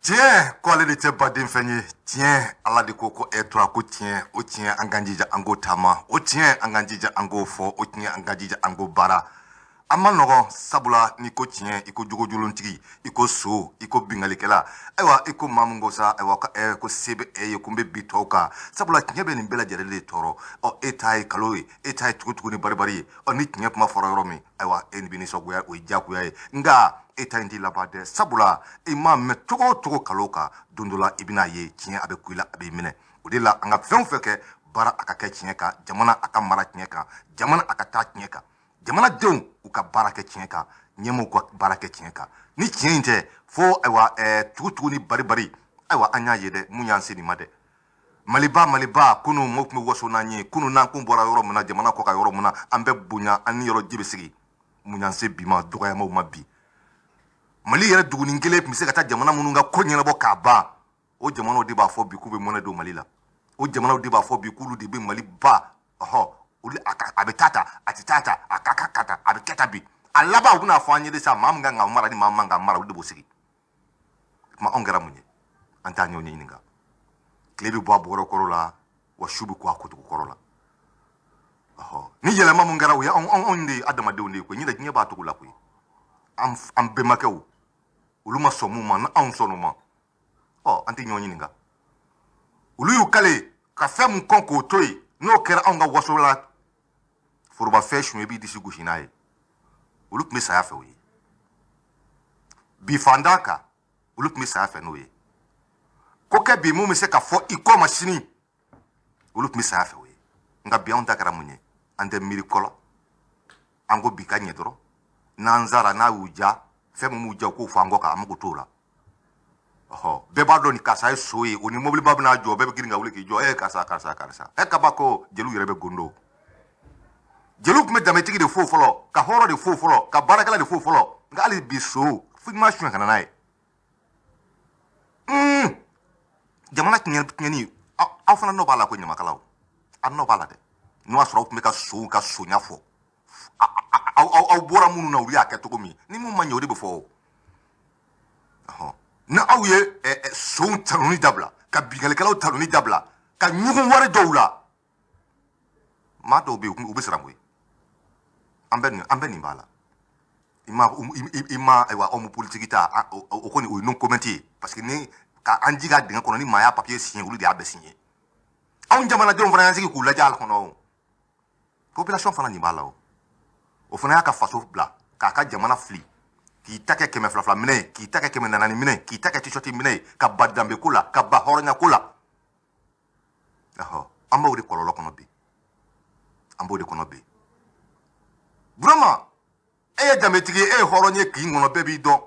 Tiɲɛ ko ale de tɛ baden fɛn ye. Tiɲɛ, Ala de ko ko ɛ tora ko tiɲɛ. O tiɲɛ, an k'an jija an k'o taama. O tiɲɛ, an k'an jija an k'o fɔ. O tiɲɛ, an k'an jija an k'o baara. A ma nɔgɔn, sabula n'i ko tiɲɛ, i ko jogojolontigi, i ko so, i ko bingalikɛla. Ayiwa, i ko maa min ko sa, ayiwa, ko se bɛ e ye, ko n bɛ bi tɔw kan, sabula tiɲɛ bɛ nin bɛɛ lajɛlen de tɔɔrɔ. Ɔ, e ta ye kalo ye, e ta ye tugutugu ni baribari ye. Ɔ, ni tiɲɛ kuma fɔra yɔrɔ min, ayiwa, e ni bɛ nisɔngoya, o ye diyagoya ye. Nka e ta in t'i laban dɛ, sabula i m'a mɛn cogo o cogo kalo kan, don dɔ la i bɛna ye tiɲɛ a bɛ ku i la, a b'i minɛ. O de la, an ka fɛn o fɛn kɛ, baara a ka kɛ tiɲɛ kan, jamana a ka mara tiɲɛ kan, jamana a ka taa tiɲɛ kan, jamanadenw u ka baara kɛ tiɲɛ kan, ɲɛmɔgɔw ka baara kɛ tiɲɛ kan. Ni tiɲɛ in tɛ fo, ayiwa, tugutugu ni baribari. Ayiwa, an y'a ye dɛ, mun y'an se nin ma dɛ? Maliba, Maliba, kunu mɔgɔw tun bɛ waso n'an ye. Kunu n'an kun bɔra yɔrɔ min na, jamana kɔ ka yɔrɔ min na, an bɛ bonya, an ni yɔrɔ ji bɛ sigi. Mun y'an se bi ma? Dɔgɔyamaw ma bi. Mali yɛrɛ dugunin kelen tun bɛ se ka taa jamana minnu ka ko ɲɛnabɔ k'a ban, o jamanaw de b'a fɔ bi k'u bɛ mɔnɛ don Mali la. O jamanaw de b'a fɔ bi k'olu de bɛ Mali ba. Ɔhɔ, olu a bɛ taa ta, a tɛ taa ta, a ka ka ta, a bɛ kɛ ta bi. A laban, u bɛna fɔ an ye de sa, maa min kan ka mara ni maa min man ka mara, olu de b'o sigi. Kuma anw kɛra mun ye? An t'a ɲɛw ɲininka. Tile bɛ bɔ a bɔyɔrɔ kɔrɔ la, wa su bɛ ko a kojugu kɔrɔ la. Ɔhɔ, ni yɛlɛma mun kɛra, o ye anw de ye, adamadenw de ye koyi. Ɲinɛ diɲɛ b'a togo la koyi. An bɛnbakɛw, olu ma sɔn mun ma, ni anw sɔnn'o ma, ɔ, an tɛ ɲɔgɔn ɲininka. Olu y'u kale ka fɛn mun kɔn k'o to yen, n'o kɛra anw ka waso la, forobafɛn sun, i b'i disi gosi n'a ye. Olu tun bɛ saya fɛ o ye bi fandan kan, olu tun bɛ saya fɛ n'o ye. Ko kɛ bi mun bɛ se ka fɔ i kɔ ma sini, olu tun bɛ saya fɛ o ye. Nka bi, anw ta kɛra mun ye? An tɛ miiri kɔ la. An ko bi ka ɲɛ dɔrɔn. N'an sara, n'a y'u ja, fɛn min b'u ja, u k'o fɔ an kɔ kan, an mago t'o la. Ɔhɔ, bɛɛ b'a dɔn ni karisa ye so ye, o ni mobiliba bɛna jɔ, bɛɛ bɛ girin ka wuli k'i jɔ. E karisa, karisa, karisa, e kabako. Jeliw yɛrɛ bɛ gondo. Jeliw tun bɛ danbetigi de fo fɔlɔ, ka hɔrɔn de fo fɔlɔ, ka baarakɛla de fo fɔlɔ. Nka hali bi, so fo i ma suɲɛ ka na n'a ye. Jamana tiɲɛni, aw fana nɔ b'a la ko ɲamakalaw, aw nɔ b'a la dɛ. N'o y'a sɔrɔ aw tun bɛ ka sow ka sonya fɔ, aw bɔra minnu na, olu y'a kɛ cogo min, ni mun ma ɲɛ, o de bɛ fɔ o. Ni aw ye sow tanuni dabila, ka binkalikɛlaw tanuni dabila, ka ɲugun wari dɔw la, maa dɔw bɛ yen, u bɛ siran koyi. An bɛ nin b'a la. I ma, ayiwa, homme politique ta, o kɔni, o ye non comment ye, parce que ni ka an ji ka dingɛ kɔnɔ, ni maa y'a papier signé, olu de y'a bɛɛ signé. Anw jamanadenw fana y'an sigi k'u lajɛ a kɔnɔ. O population fana nin b'a la. O fana y'a ka faso bila k'a ka jamana fili, k'i ta kɛ 200 200 minɛ ye, k'i ta kɛ 400 minɛ ye, k'i ta kɛ t-shirt minɛ ye, ka ba danbe ko la, ka ba hɔrɔnya ko la. Ɔhɔ, an b'o de kɔlɔlɔ kɔnɔ bi, an b'o de kɔnɔ bi. Vraiment, e ye danbetigi ye, e ye hɔrɔn ye kin kɔnɔ, bɛɛ b'i dɔn.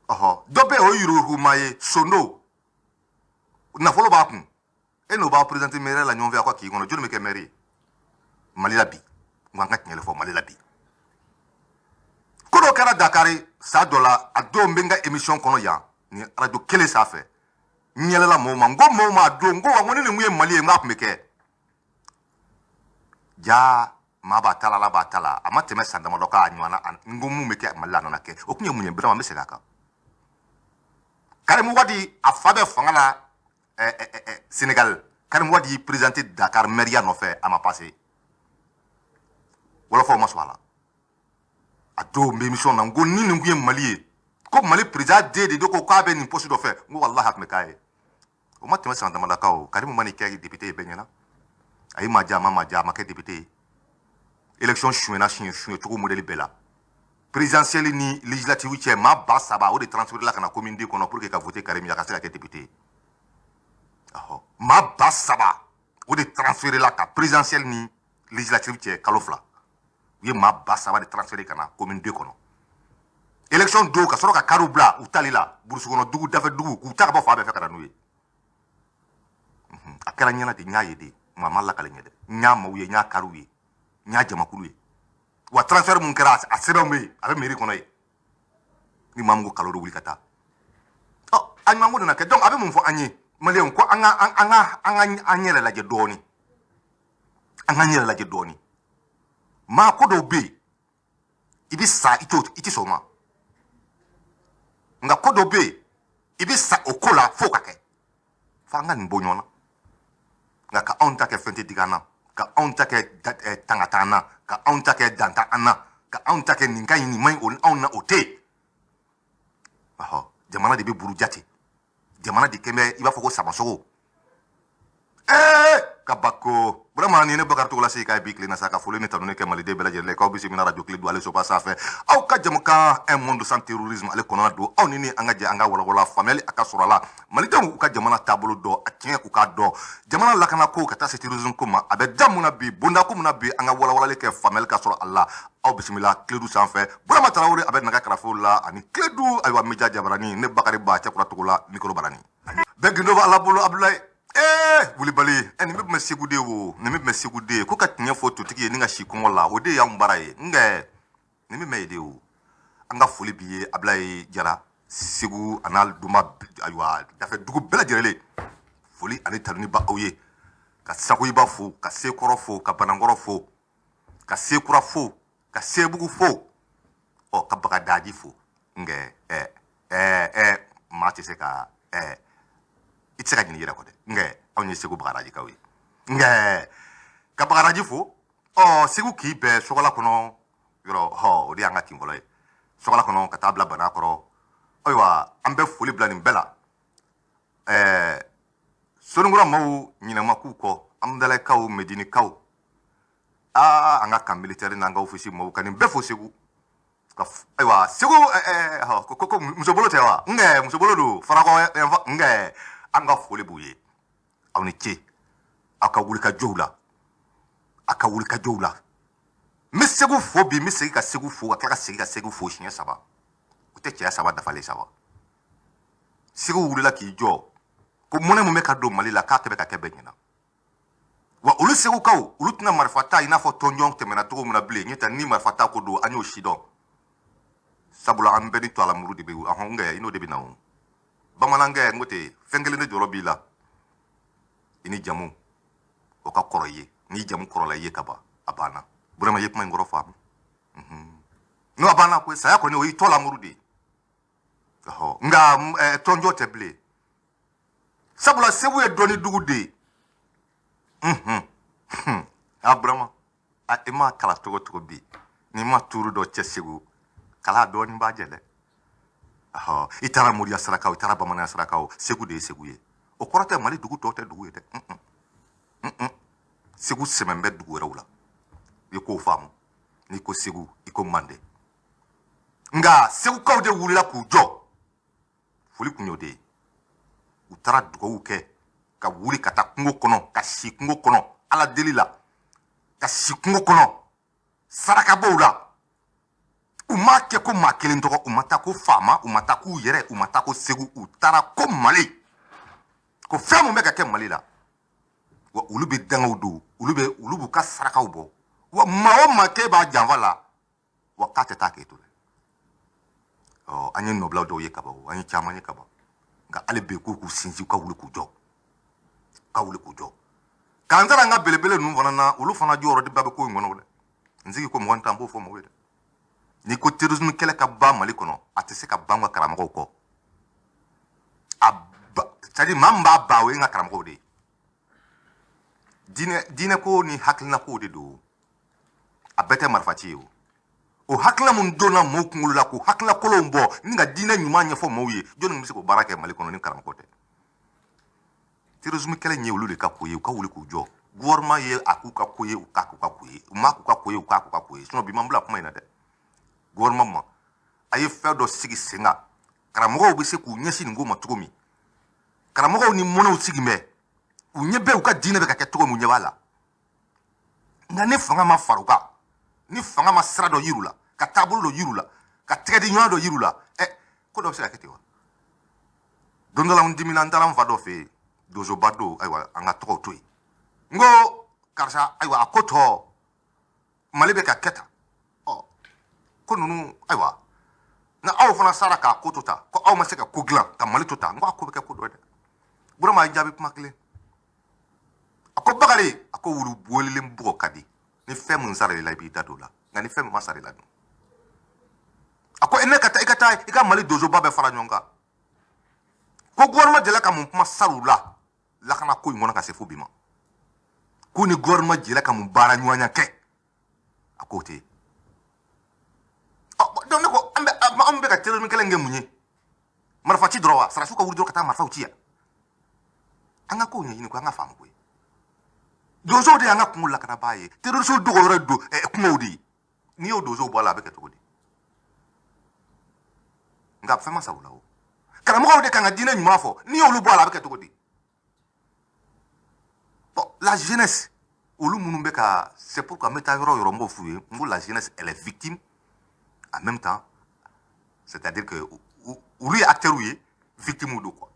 Ɔhɔ, dɔ bɛ yen, o ye yuruguyurugu ye, sondo nafolo b'a kun, e n'o b'a présenter maire la ɲɔgɔn fɛ aw ka kin kɔnɔ. Jɔnni bɛ kɛ maire ye Mali la bi? Nka an ka tiɲɛ de fɔ, Mali la bi, ko dɔ kɛra Dakari sa dɔ la. A don, n bɛ n ka émission kɔnɔ yan, ni arajo kelen sanfɛ, n yɛlɛla mɔgɔw ma, n ko mɔgɔw ma a don, n ko wa, n ko ni nin kun ye Mali ye, n k'a tun bɛ kɛ ja. Maa b'a ta la, Ala b'a ta la. A ma tɛmɛ san damadɔ kan, a ɲɔgɔnna, n ko mun bɛ kɛ Mali la, a nana kɛ. O kun ye mun ye? Vraiment, n bɛ segin a kan. Karim Wade, a fa bɛ fanga la Sénégal. Karim Wade y'i présenté Dakar mairie nɔfɛ, a ma passé. Wɔlɔfɔw ma sɔn a la. A don, n bɛ émission na, n ko ni nin kun ye Mali ye, ko Mali président den de ko k'a bɛ nin poste dɔ fɛ, n ko walahi, a tun bɛ k'a ye. O ma tɛmɛ san damadɔ kan o, Karim ma nin kɛ député ye bɛɛ ɲɛna. A ye maa diya, a ma maa diya, a ma kɛ député ye. Élection suɲɛna, siɲɛ suɲɛ cogo modèle bɛɛ la. Présidentielle ni législative cɛ, maa 3000, o de transféré la ka na commune 2 kɔnɔ pour que ka voter Karim ye, a ka se ka kɛ député ye. Ɔhɔ, maa 3000, o de transféré la ka présidentielle ni législative cɛ kalo 2. U ye maa 3000 de transféré ka na commune 2 kɔnɔ élection don, ka sɔrɔ ka kariw bila u tali la burusi kɔnɔ, dugu dafɛ dugu, k'u ta ka bɔ fan bɛɛ fɛ ka na n'u ye. A kɛra ɲɛna de, n y'a ye de, maa ma lakale ɲɛ dɛ. N y'a maaw ye, n y'a kariw ye, n y'a jamakulu ye. Wa transfert mun kɛra, a sɛbɛnw bɛ yen, a bɛ mairie kɔnɔ yen. Ni maa min ko kalo dɔ, wuli ka taa. Ɔ, a ɲuman ko nana kɛ. Donc a bɛ mun fɔ an ye, maliyɛnw? Ko an ka an yɛrɛ lajɛ dɔɔnin, an k'an yɛrɛ lajɛ dɔɔnin. Maa ko dɔw bɛ yen, i bɛ sa, i t'o, i tɛ sɔn o ma. Nka ko dɔw bɛ yen, I bɛ sa o ko la f'o ka kɛ. F'an ka nin bɔ ɲɔgɔn na. Nka ka anw ta kɛ fɛn tɛ digi an na, ka anw ta kɛ tanga t'an na, ka anw ta kɛ dan t'an na, ka anw ta kɛ nin ka ɲi nin man ɲi o anw na, o tɛ yen. Ɔhɔ, jamana de bɛ buruja ten, jamana de kɛn bɛ i b'a fɔ ko samasogo. Kabako vraiment, ni ne Bakari Togola se k'a bi tile na sa ka foli ni tanuni kɛ maliden bɛɛ lajɛlen k'aw bisimila radio Kledu ale soba sanfɛ, aw ka jamukan Un monde sans terrorisme ale kɔnɔna don. Aw ni an ka jɛ an ka walawala, faamuyali a ka sɔrɔ a la, malidenw u ka jamana taabolo dɔn, a tiɲɛ u k'a dɔn, jamana lakana ko ka taa se terrorisme ko ma, a bɛ da mun na bi, bonda ko mun na bi, an ka walawalali kɛ, faamuyali ka sɔrɔ a la. Aw bisimila Kledu sanfɛ. Burama Tarawele a bɛ nɛgɛ karafew la ani Kledu ayiwa media jabarani, ne Bakari Ba Cɛkura Togola micro barani bɛɛ gindo b'a la bolo. Abulayi wulibali nin bɛ tun bɛ Segu de wo, nin bɛ tun bɛ Segu de ko ka tiɲɛ fɔ totigi ye ni ka si kɔngɔ la, o de y'anw baara ye. Nka nin bɛ mɛn yen de o. An ka foli b'i ye Abulayi Jara, Segu a n'a dunba, ayiwa dafɛ dugu bɛɛ lajɛlen, foli ani tanuni ba aw ye. Ka Sakoyiba fo, ka Sekɔrɔ fo, ka Banankɔrɔ fo, ka Sekura fo, ka Sebugu fo, ɔ ka Bagadaji fo. Nka maa tɛ se ka i tɛ se ka ɲinɛ i yɛrɛ kɔ dɛ. Nka anw ye Segu Bagadajikaw ye. Nka ka Bagadaji fo, ɔ Segu k'i bɛn Sɔgɔla kɔnɔ yɔrɔ, hɔ o de y'an ka kin fɔlɔ ye, Sɔgɔla kɔnɔ ka taa bila Bana kɔrɔ. Ayiwa an bɛ foli bila nin bɛɛ la. Soninkura maaw ɲinɛma k'u kɔ, Amudalaikaw, Medinikaw, aa an ka camp militaire n'an ka office maaw, ka nin bɛɛ fo Segu. Ka ayiwa Segu ko musobolo tɛ wa? Nka musobolo don Farakɔ yanfan. Nka an ka foli b'u ye, aw ni ce aw ka wulikajɔw la, aw ka wulikajɔw la. N bɛ Segu fo bi, n bɛ segin ka Segu fo, ka tila ka segin ka Segu fo siɲɛ 3. O tɛ cɛya 3 dafalen 3. Segu wulila k'i jɔ ko mɔnɛ mun bɛ ka don Mali la k'a kɛ bɛ ka kɛ bɛɛ ɲɛna. Wa olu Segukaw, olu tɛna marifa ta i n'a fɔ tɔnjɔn tɛmɛna cogo min na bilen. Ɲɛ tɛ ni marifa ta ko don, an y'o si dɔn, sabula an bɛɛ ni to alamuru de bɛ ahɔn. Nkɛ i n'o de bɛ na o bamanankɛ, n ko ten, fɛn kelen de jɔrɔ b'i la, i ni jamu o ka kɔrɔ i ye. N'i jamu kɔrɔla i ye ka ban, a banna. Burama, i ye kuma in kɔrɔ faamu? N'o a banna koyi, saya kɔni o y'i tɔ lamuru de ye. Ɔhɔ, nka tɔnjɔ tɛ bilen, sabula Segu ye dɔnni dugu de ye. A Burama, a i ma kala cogo cogo bi, n'i ma tuuru dɔ cɛ Segu kala dɔɔnin b'a jɛ dɛ. Ɔhɔ, i taara moriya sarakaw, i taara bamananya sarakaw, Segu de ye Segu ye. O kɔrɔ tɛ Mali dugu tɔw tɛ dugu ye dɛ. Segu sɛmɛn bɛ dugu wɛrɛw la, i k'o faamu. N'i ko Segu, i ko Mande. Nka Segukaw de wulila k'u jɔ, foli kun y'o de ye. U taara dugawu kɛ ka wuli ka taa kungo kɔnɔ, ka si kungo kɔnɔ ala deli la, ka si kungo kɔnɔ sarakabɔw la. U m'a kɛ ko maa kelen tɔgɔ, u ma taa ko faama, u ma taa k'u yɛrɛ, u ma taa ko Segu, u taara ko Mali, ko fɛn mun bɛ ka kɛ Mali la. Wa olu bɛ dangaw don, olu b'u ka sarakaw bɔ. Wa maa o maa k'e b'a janfa la, wa k'a tɛ taa k'e to dɛ. Ɔ an ye nɔbila dɔw ye kaban, an ye caman ye kaban. Nka hali bi k'u k'u sinsin, ka wuli k'u jɔ, ka wuli k'u jɔ. K'an taara an ka belebele ninnu fana na, olu fana jɔyɔrɔ de ba bɛ ko in kɔnɔ dɛ. N sigi ko mɔgɔ tan b'o fɔ mɔgɔw ye dɛ. N'i ko terrorisme kɛlɛ ka ban Mali kɔnɔ, a tɛ se ka ban ka karamɔgɔw kɔ. A ba, c'est à dire maa min b'a ban, o ye n ka karamɔgɔw de ye. Diinɛ ko ni hakilina ko de don, a bɛɛ tɛ marifaci ye. O o hakilina mun donna mɔɔw kunkolo la k'o hakilina kolonw bɔ ni ka diinɛ ɲuman ɲɛfɔ mɔɔw ye, jɔnni bɛ se k'o baara kɛ Mali kɔnɔ ni karamɔgɔ tɛ? Terrorisme kɛlɛ in ye olu de ka ko ye, u ka wuli k'u jɔ. Gouvernement ye a k'u ka ko ye, u k'a k'u ka ko ye, u m'a k'u ka ko ye, u k'a k'u ka ko ye. Sinon bi man bila kuma in na dɛ. Gouvernement ma, a ye fɛn dɔ sigi sen kan, karamɔgɔw bɛ se k'u ɲɛsin nin ko ma cogo min. Karamɔgɔw ni mɔnɛw sigi bɛ, u ɲɛ bɛ u ka diinɛ bɛ ka kɛ cogo min, u ɲɛ b'a la. Nka ni fanga ma fara u kan, ni fanga ma sira dɔ yir'u la, ka taabolo dɔ yir'u la, ka tɛgɛdiɲɔgɔn dɔ yir'u la, ko dɔ bɛ se ka kɛ ten wa? Don dɔ la n dimina, n taara n fa dɔ fɛ yen, donsoba don, ayiwa an ka tɔgɔw to yen. N ko karisa, ayiwa a ko tɔ Mali bɛ ka kɛ tan, ɔ ko ninnu, ayiwa na aw fana sara k'a ko to tan, ko aw ma se ka ko dilan ka Mali to tan. N ko a ko bɛ kɛ ko dɔ ye dɛ. Burama ye jaabi kuma kelen, a ko Bakari, a ko wulu welelen bugɔ ka di, ni fɛn mun sara i la i b'i da don o la, nka ni fɛn min ma sara i la dun? A ko ne ka taa, i ka taa i ka Mali donsoba bɛɛ fara ɲɔgɔn kan. Ko gouvernement delila ka mun kuma salon la lakana ko in kɔnɔ ka se fo bi ma? Ko ni gouvernement delila ka mun baara ɲɔgɔnya kɛ? A k'o tɛ yen. Ɔ, donc ne ko an bɛ, an bɛ ka terrorisme kɛlɛ in kɛ mun ye? Marifa ci dɔrɔn wa? Sarasiw ka wuli dɔrɔn ka taa marifaw ci yan? An ka kow ɲɛɲini ko an ka faamu koyi. Donsow de y'an ka kungo lakanabaa ye. Terroristew dogo yɔrɔ don kungow de ye. N'i y'o donsow bɔ a la, a bɛ kɛ cogo di? Nka fɛn ma sa o la. O karamɔgɔw de kan ka diinɛ ɲuman fɔ. N'i y'olu bɔ a la, a bɛ kɛ cogo di? Bon, la jeunesse, olu minnu bɛ ka, c'est pourquoi n bɛ taa yɔrɔ o yɔrɔ, n b'o f'u ye, n ko la jeunesse, elle est victime en même temps, c'est-à-dire que olu ye acteurs ye, victimes don quoi.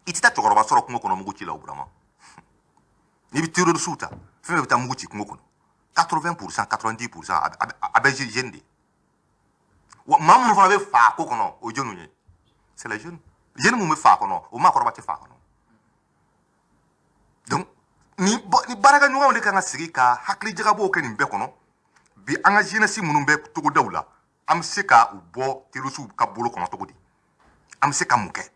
I tɛ taa cɛkɔrɔba sɔrɔ kungo kɔnɔ mugu ci la. O Burama, n'i bɛ terroriste ta, fɛn fɛn bɛ taa mugu ci kungo kɔnɔ, 80%, 90%, a bɛ jeune de. Wa maa minnu fana bɛ fa ko kɔnɔ, o ye jɔnniw ye? C'est les jeunes. Jeunes mun bɛ fa kɔnɔ, o maakɔrɔba tɛ fa kɔnɔ. Donc ni baarakɛɲɔgɔnw de kan ka sigi ka hakili jagabɔw kɛ nin bɛɛ kɔnɔ. Bi, an ka jeunesse minnu bɛ togodaw la, an bɛ se ka u bɔ terroriste ka bolo kɔnɔ cogo di? An bɛ se ka mun kɛ?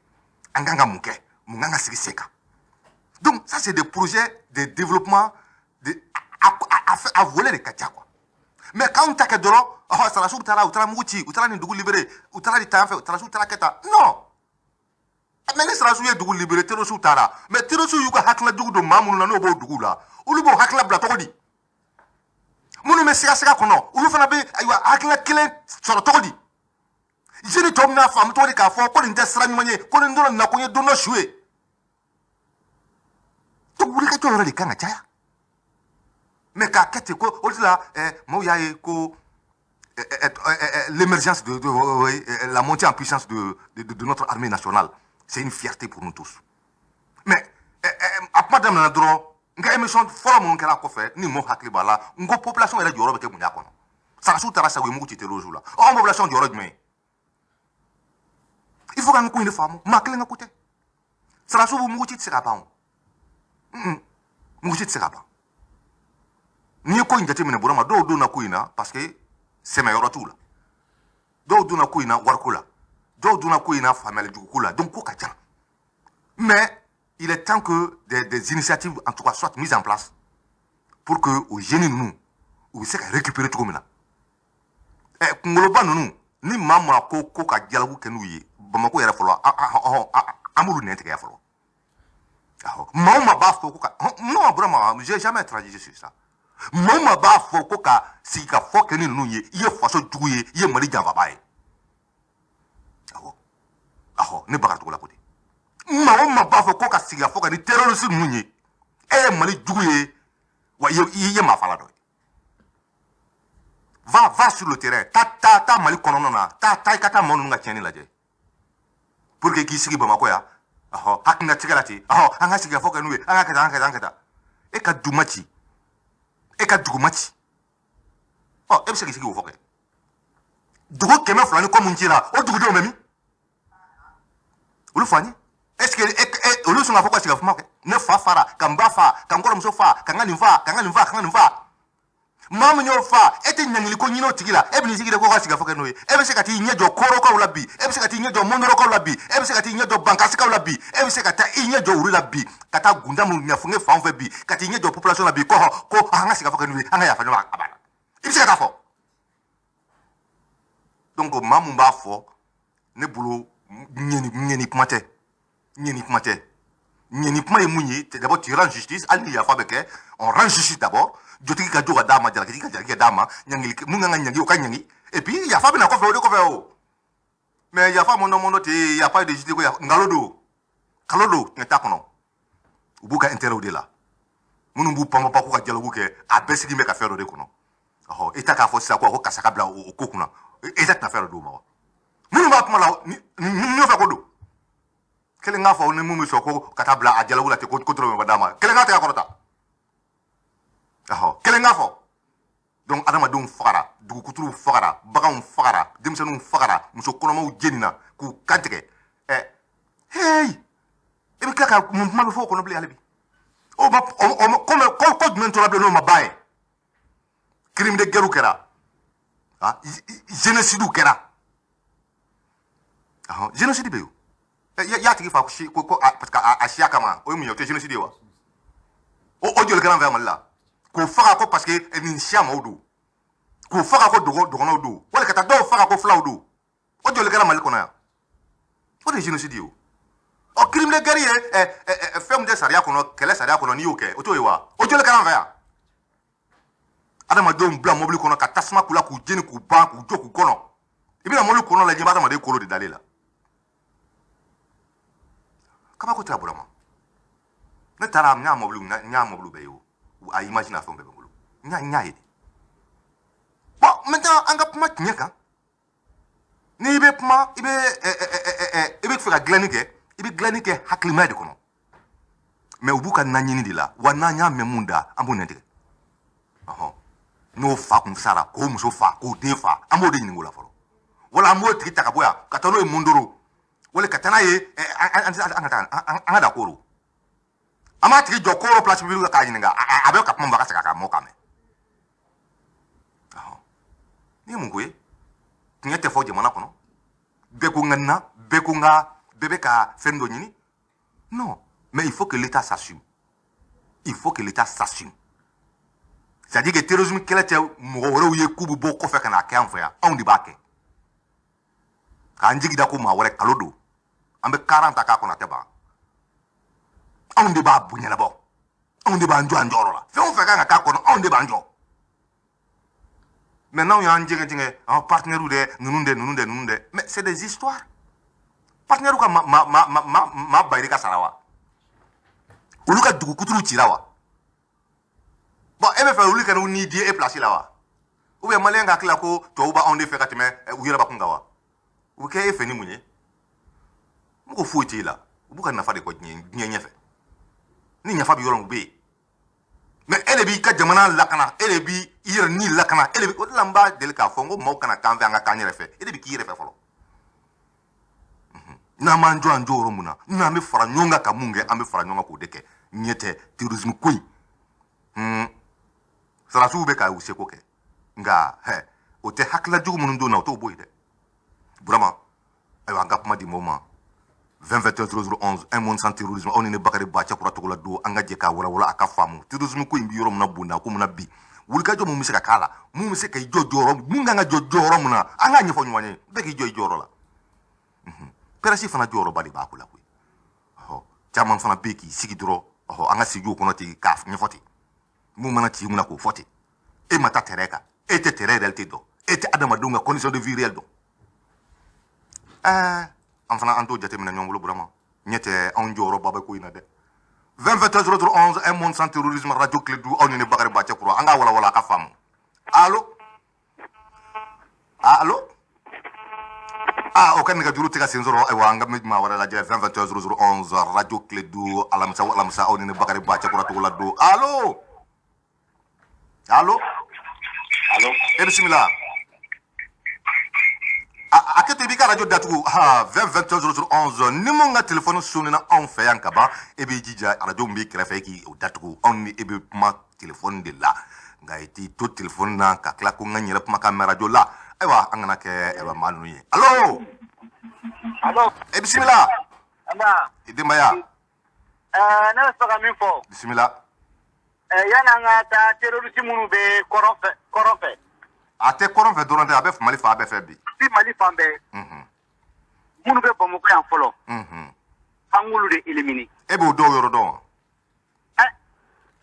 An kan ka mun kɛ? Mun kan ka sigi sen kan? Donc ça, c'est des projets de développement de a volet de ka ca quoi. Mais k'anw ta kɛ dɔrɔn, ɔhɔ, sarasiw taara, u taara mugu ci, u taara nin dugu libéré, u taara nin ta yan fɛ, sarasiw taara kɛ tan. Non, mais ni sarasiw ye dugu libéré, terroriste taara, mais terroriste y'u ka hakilina jugu don maa minnu na, n'o b'o dugu la, olu b'o hakilina bila cogo di? Minnu bɛ sigasɛgɛ kɔnɔ, olu fana bɛ, ayiwa, hakilina kelen sɔrɔ cogo di? Jeune tɔw bɛna faamu cogo di k'a fɔ ko nin tɛ sira ɲuman ye, ko nin donna nin na, ko n ye don dɔ su ye? Donc wulikajɔ yɛrɛ de kan ka caya. Mais k'a kɛ ten ko o de la, maaw y'a ye ko l'émergence de la montée en puissance de notre armée nationale, c'est une fierté pour nous tous. Mais a kuma daminɛna dɔrɔn, n ka émission fɔlɔ minnu kɛra kɔfɛ, ni mɔgɔ hakili b'a la, n ko population yɛrɛ jɔyɔrɔ bɛ kɛ mun y'a kɔnɔ? Sarasiw taara sa, u ye mugu ci terroriste la. Ɔ, anw population jɔyɔrɔ jumɛn ye? Il faut k'an ka ko in de faamu. Maa kelen ka ko tɛ. Sarasiw bɛ mugu ci tɛ se ka ban o. Mugu ci tɛ se ka ban. N'i ye ko in jateminɛ, Burama, dɔw donna ko in na parce que sɛmɛyɔrɔ t'u la, dɔw donna ko in na wariko la, dɔw donna ko in na faamuyali jugu ko la. Donc ko ka ca. Mais il est temps que des initiatives en tout cas soient mises en place pour que o jeunes ninnu, u bɛ se ka récupérer cogo min na. Ɛ, kunkoloba ninnu ni maa maa ko ka dialogue kɛ n'u ye Bamakɔ yɛrɛ fɔlɔ, an b'olu nɛn tigɛ fɔlɔ. Maa o maa b'a fɔ ko ka, non, vraiment, j'ai jamais transigé sur ça. Maa o maa b'a fɔ ko ka sigi ka fɔ kɛ ni ninnu ye, i ye faso jugu ye, i ye Mali janfaba ye. Awɔ, awɔ, ne Bakari Togola ko ten. Maa o maa b'a fɔ ko ka sigi ka fɔ ka ni terroriste ninnu ye, e ye Mali jugu ye, wa i ye maafala dɔ ye. Va, va sur le terrain. Taa, taa, taa Mali kɔnɔna na. Taa, taa, i ka taa maa ninnu ka tiɲɛni lajɛ pour que k'i sigi Bamakɔ yan, ɔhɔ, hakilina tigɛ la ten, ɔhɔ, an ka sigi ka fɔ kɛ n'u ye, an ka kɛ tan, an ka kɛ tan, an ka kɛ tan. E ka duma ci, e ka dugu ma ci. Ɔ, e bɛ se k'i sigi k'o fɔ kɛ? Dugu 200 ni kɔ mun cira, o dugudenw bɛ min? Olu fa n ye, est ce que e olu sɔn k'a fɔ ka sigi ka kuma kɛ? Ne fa fara, ka n ba fa, ka n kɔrɔmuso fa, ka n ka nin fa, ka n ka nin fa, ka n ka nin fa. Maa min y'o fa, e tɛ ɲangili ko ɲini o tigi la. E bɛ n'i sigi de ko ka sigi ka fɔ kɛ n'o ye. E bɛ se ka t'i ɲɛ jɔ Korokaw la bi, e bɛ se ka t'i ɲɛ jɔ Mondorokaw la bi, e bɛ se ka t'i ɲɛ jɔ Bankasikaw la bi, e bɛ se ka taa i ɲɛ jɔ olu la bi, ka taa Gundamu Ɲafunge fan fɛ bi, ka t'i ɲɛ jɔ population la bi, ko hɔn ko an ka sigi ka fɔ kɛ n'u ye, an ka yafa ɲɔgɔn ma, a banna. I bɛ se ka taa fɔ? Donc maa mun b'a fɔ, ne bolo, ɲɛni ɲɛni kuma tɛ, ɲɛni kuma tɛ. Ɲɛni kuma ye mun ye? D'abord tu rends justice. Hali ni yafa bɛ kɛ, on rend justice d'abord. Jotigi ka jo ka d'a ma, jalakitigi ka jalaki ka d'a ma, ɲangili mun kan ka ɲangi, o ka ɲangi, et puis yafa bɛ na kɔfɛ, o de kɔfɛ o. Mais yafa mɔndɔ mɔndɔ tɛ, yafa de justice ko nkalon don, nkalon don, tiɲɛ t'a kɔnɔ. U b'u ka intérêt de la. Minnu b'u pan pan k'u ka dialogue kɛ, a bɛɛ sigi bɛ ka fɛn dɔ de kɔnɔ. Ɔhɔ, État k'a fɔ sisan ko karisa ka bila o ko kunna, État tɛna fɛn dɔ d'u ma wa? Minnu b'a kuma la, ni ɲɔfɛ ko don, kelen k'a fɔ ni mun bɛ sɔn ko ka taa bila a dialogue la ten, ko dɔrɔmɛ ma d'a ma, kelen k'a tɛgɛ kɔrɔta. Ɔhɔ, kelen k'a fɔ. Donc adamadenw fagara, dugukuturuw fagara, baganw fagara, denmisɛnninw fagara, muso kɔnɔmaw jenina k'u kantigɛ. Ɛ hey, i bɛ tila ka mun kuma bɛ fɔ o kɔnɔ bilen hali bi? O ma o ma ko jumɛn tora bilen n'o ma ban ye? Crime de guerre kɛra, ah, génocide kɛra. Ɔhɔn, génocide bɛ yen. I y'a tigi fa si ko parce que a siya kama, o ye mun ye? O tɛ génocide ye wa? O joli kɛra an fɛ yan Mali la, k'o faga ko parce que nin siya maaw don, k'o faga ko dɔgɔnɔw don, wali ka taa dɔw faga ko filaw don? O joli kɛra Mali kɔnɔ yan? O de ye génocide ye. O ɔ, crime de guerre ye fɛn min tɛ sariya kɔnɔ, kɛlɛ sariya kɔnɔ, n'i y'o kɛ, o t'o ye wa? O joli kɛra an fɛ yan? Adamadenw bila mobili kɔnɔ ka tasuma k'u la, k'u jeni, k'u ban, k'u jɔ k'u kɔnɔ. I bɛna mobili kɔnɔ lajɛ, i b'a adamaden kolo de dalen la. Kabako tɛ a Burama. Ne taara, n y'a mobili, n y'a mobili bɛɛ ye. O a image n'a fɛnw bɛɛ bɛ n bolo, n y'a ye de. Bon, maintenant, an ka kuma tiɲɛ kan. N'i bɛ kuma, i bɛ fɛ ka dilanni kɛ, i bɛ dilanni kɛ hakilimaya de kɔnɔ. Mais u b'u ka naɲini de la wa. N'an y'a mɛn mun da, an b'o nɛn tigɛ. Ɔhɔn, n'o fa kun sara, k'o muso fa, k'o den fa, an b'o de ɲininka o la fɔlɔ. Wala an b'o tigi ta ka bɔ yan ka taa n'o ye Mondoro, wala ka taa n'a ye an ka taa an ka da Koro. An b'a tigi jɔ Koro place publique k'a ɲininka, a bɛ ka kuma min fɔ, a ka segin a ka mɔ k'a mɛn. Ɔhɔn, nin ye mun ko ye? Tiɲɛ tɛ fɔ jamana kɔnɔ. Bɛɛ ko n ka na, bɛɛ ko n ka, bɛɛ bɛ ka fɛn dɔ ɲini. Non, mais il faut que l'État s'assume, il faut que l'État s'assume. C'est à dire que terrorisme kɛlɛ tɛ mɔgɔ wɛrɛw ye k'u bɛ bɔ kɔfɛ ka n'a kɛ an fɛ yan. Anw de b'a kɛ k'an jigi da ko maa wɛrɛ kalo don, an bɛ karan ta k'a kɔnɔ, a tɛ ban. Anw de b'a ɲɛnabɔ, anw de b'an jɔ an jɔyɔrɔ la. Fɛn o fɛn kan ka k'a kɔnɔ, anw de b'an jɔ. Mais n'anw y'an jɛngɛ jɛngɛ, an partenaires dɛ, ninnu dɛ, ninnu dɛ, ninnu dɛ, mais c'est des histoires. Partenaires ka ma ma ma ma ma bayiri ka sara wa? Olu ka dugu kuturuw cira wa? Bon, e bɛ fɛ olu ka n'u ni di e place la wa? Ou bien maliyɛn ka hakili la ko tubabu b'anw de fɛ ka tɛmɛ u yɛrɛ bakun kan wa? U bɛ kɛ e fɛ ni mun ye? Mɔgɔ foyi t'e la. U b'u ka nafa de kɔ diɲɛ ɲɛfɛ. Ni nafa bɛ yɔrɔ min, u bɛ yen. Mais e de b'i ka jamana lakana, e de b'i yɛrɛ ni lakana, e de bɛ. O de la n b'a deli k'a fɔ n ko maaw kana k'an fɛ, an ka k'an yɛrɛ fɛ. E de bɛ k'i yɛrɛ fɛ fɔlɔ. N'an m'an jɔ an jɔyɔrɔ mun na, n'an bɛ fara ɲɔgɔn kan ka mun kɛ, an bɛ fara ɲɔgɔn kan k'o de kɛ. Ɲɛ tɛ terrorisme ko in, sarasiw bɛ ka u seko kɛ, nka hɛ, o tɛ hakilila jugu minnu don na, o t'o bɔ yen dɛ. Burama, ayiwa, an ka kuma di mɔgɔw ma. 20 21 00 11, un monde sans terrorisme. Aw ni ne Bakari Ba Cɛkura Togola don. An ka jɛ k'a walawala a ka faamu. Terrorisme ko in bi yɔrɔ min na, bonda ko min na bi, wulikajɔ mun bɛ se ka k'a la, mun bɛ se ka i jɔ jɔyɔrɔ, mun kan ka jɔ jɔyɔrɔ mun na, an k'a ɲɛfɔ ɲɔgɔn ye. Bɛɛ k'i jɔ i jɔyɔrɔ la. Presse fana jɔyɔrɔba de b'a ko la koyi. Ɔhɔ, caman fana bɛ yen k'i sigi dɔrɔn, ɔhɔ, an ka studio kɔnɔ ten k'a ɲɛfɔ ten, mun mana ci mun na k'o fɔ ten. E ma taa terrain kan, e tɛ terrain réalité dɔn, e tɛ adamadenw ka condition de vie réelle dɔn. Ɛɛ, an fana, an t'o jateminɛ ɲɔgɔn bolo. Burama, ɲɛ tɛ anw jɔyɔrɔba bɛ ko in na dɛ. 20 21 00 11, un monde sans terrorisme, radio Kledu. Aw ni ne Bakari Ba Cɛkura, an k'a walawala a ka faamu. Allo, allo. Ah, o ka nɛgɛjuru tɛ ka sen sɔrɔ. Ayiwa, an ka maa wɛrɛ lajɛ. 20 21 00 11, radio Kledu, alamisa o alamisa, aw ni ne Bakari Ba Cɛkura Togola don. Allo, allo. Allo. E bisimila. A kɛ to, i b'i ka radio datugu. Ha, 20 21 00 11. Ni mun ka téléphone sonnina anw fɛ yan ka ban, e b'i jija, radio min b'i kɛrɛfɛ, e k'i o datugu. Anw ni e bɛ kuma téléphone de la, nka i t'i to téléphone na ka tila ko n ka n yɛrɛ kumakan mɛn radio la. Ayiwa, an kana kɛ, ayiwa, maa ninnu ye. Allo. Allo. E bisimila. Nba. I denbaya? Ne bɛ fɛ ka min fɔ. Bisimila. Yanni an ka taa terroriste minnu bɛ kɔrɔn fɛ, kɔrɔn fɛ. A tɛ kɔrɔn fɛ dɔrɔn tɛ, a bɛ Mali fan bɛɛ fɛ bi. Bi Mali fan bɛɛ. Minnu bɛ Bamakɔ yan fɔlɔ. An k'olu de éliminer. E b'o dɔw yɔrɔ dɔn wa?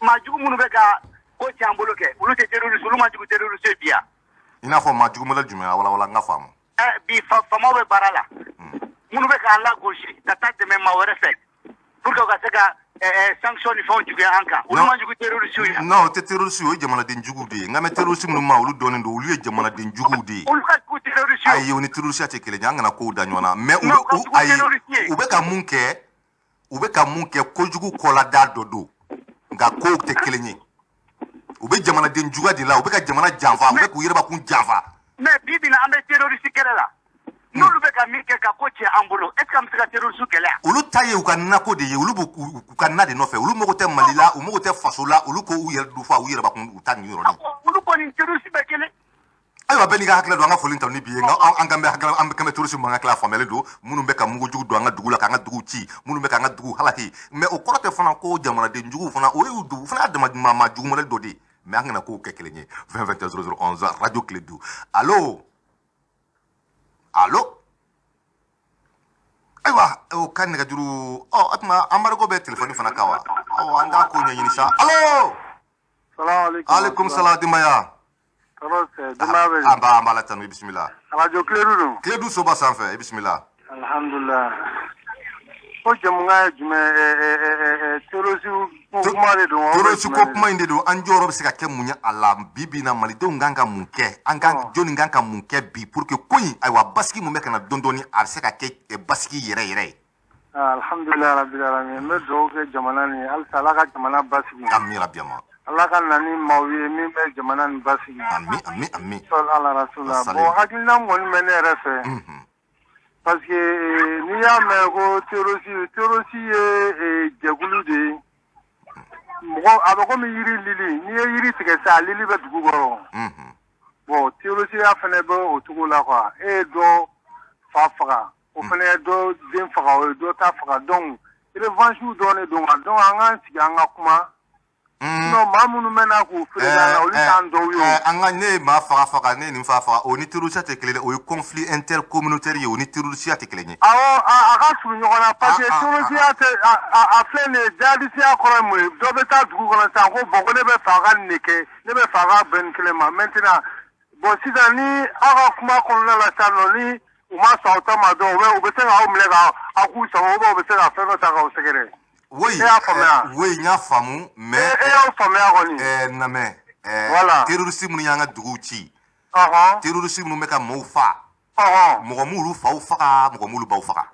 Maa jugu minnu bɛ ka ko tiɲɛ an bolo kɛ, olu tɛ terroriste, olu ma jugu terroriste ye bi yan. I n'a fɔ maa jugu modèle jumɛn? A walawala, n ka faamu. Bi faamaw bɛ baara la. Minnu bɛ k'an lagosi ka taa dɛmɛ maa wɛrɛ fɛ pour que u ka se ka sanction ni fɛnw juguya an kan, olu ma jugu terroriste ye. Non, o tɛ terroriste ye, o ye jamanaden juguw de ye. N ka mɛn terroriste minnu ma, olu dɔnnen don, olu ye jamanaden juguw de ye. Olu ka jugu terroriste ye. Ayi, o ni terroriste tɛ kelen ye. An kana kow da ɲɔgɔn na. Mais u Non, bɛ u ka jugu ayi, terroriste ye. u bɛ ka mun kɛ, u bɛ ka mun kɛ, kojugu kɔlada dɔ don, nka kow tɛ kelen ye. U bɛ jamanaden juguya de la, u bɛ ka jamana janfa, u bɛ k'u yɛrɛbakun janfa. Mais bi bi in na, an bɛ terroriste kɛlɛ la. N'olu bɛ ka min kɛ ka ko tiɲɛ an bolo, est ce que an bɛ se ka terroriste kɛlɛ yan? Olu ta ye u ka nako de ye. Olu b'u u ka na de nɔfɛ. Olu mago tɛ Mali la, u mago tɛ faso la. Olu ko u yɛrɛ dufa, u yɛrɛbakun, u ta nin yɔrɔnin. Olu kɔni, terroriste bɛ kelen. Ayiwa, bɛɛ n'i ka hakilila don. An ka foli ta ni bi ye, nka an kan bɛ hakilila, an kan bɛ terroriste min ka tila faamuyali don, minnu bɛ ka mugujugu don an ka dugu la, k'an ka dugu ci, minnu bɛ k'an ka dugu halaki. Mais o kɔrɔ tɛ fana ko jamanaden juguw fana, o y'u dugu fana y'a dama maa jugu modèle dɔ de ye. Mais an kana kow kɛ kelen ye. 20 21 00 11, Radio Kledu. Allo, allo. Ayiwa, o ka nɛgɛjuru ɔ, o tuma embargo bɛ telefɔni fana kan wa? Ɔ, an k'a ko ɲɛɲini sa. Allo. Salaamaaleykum. Aleykum salaam, denbaya. Tɔɔrɔ tɛ, denbaya bɛ An b'a, an b'a la tanu. I bisimila. Radio Kledu don. Kledu soba sanfɛ, i bisimila. Alhamdulilah. Ko jamukan ye jumɛn? Terroriste ko kuma de don wa? Terroriste ko kuma in de don. An jɔyɔrɔ bɛ se ka kɛ mun ye a la bi bi in na? Malidenw kan ka mun kɛ? An kan jɔnni kan ka mun kɛ bi pour que ko in, ayiwa, basigi mun bɛ ka na dɔɔni dɔɔni, a bɛ se ka kɛ basigi yɛrɛ yɛrɛ ye? Alhamdulilah rabbil alamin. N bɛ dugawu kɛ jamana nin ye halisa, Ala ka jamana basigi. Ami rabi ama. Ala ka na ni maaw ye min bɛ jamana nin basigi. Ami, ami, ami. Sɔli ala rasula. Asali. Bon, hakilina min kɔni bɛ ne yɛrɛ fɛ, parce que n'i y'a mɛn ko terroriste, terroriste ye jɛkulu de ye. Mɔgɔ a bɛ komi yiri lili, n'i ye yiri tigɛ sisan, a lili bɛ dugu kɔrɔ. Bon, terrorisiya fana bɛ o cogo la quoi. E ye dɔ fa faga, o fana ye dɔ den faga, o ye dɔ ta faga. Donc revanche dɔrɔn de don quoi. Donc an k'an sigi, an ka kuma. Sinon maa minnu bɛ na k'u feere na, olu t'an dɔw ye o. An ka ne ye maa faga faga, ne ye nin fa faga, o ni terroriste tɛ kelen ye. O ye conflit intercommunautaire ye, o ni terroriste tɛ kelen ye. Awɔ, a ka surun ɲɔgɔn na, parce que terrorisiya tɛ a filɛ nin ye, jihadisiya kɔrɔ ye mun ye? Dɔ bɛ taa dugu kɔnɔ sisan ko bon, ko ne bɛ fɛ a ka nin de kɛ, ne bɛ fɛ a ka bɛn nin kelen ma. Maintenant, bon, sisan ni aw ka kuma kɔnɔna la sisan nɔ, ni u ma sɔn aw ta ma dɔrɔn, u bɛ se k'aw minɛ k'aw k'u sago, ou bien u bɛ se ka fɛn dɔ ta k'aw sɛgɛrɛ. Oui. E y'a faamuya? Oui, n y'a faamu, mais E y'aw faamuya kɔni. Namɛ. Voilà. Terroriste minnu y'an ka duguw ci, terroriste minnu bɛ ka maaw fa, mɔgɔ m'olu faw faga, mɔgɔ m'olu baw faga.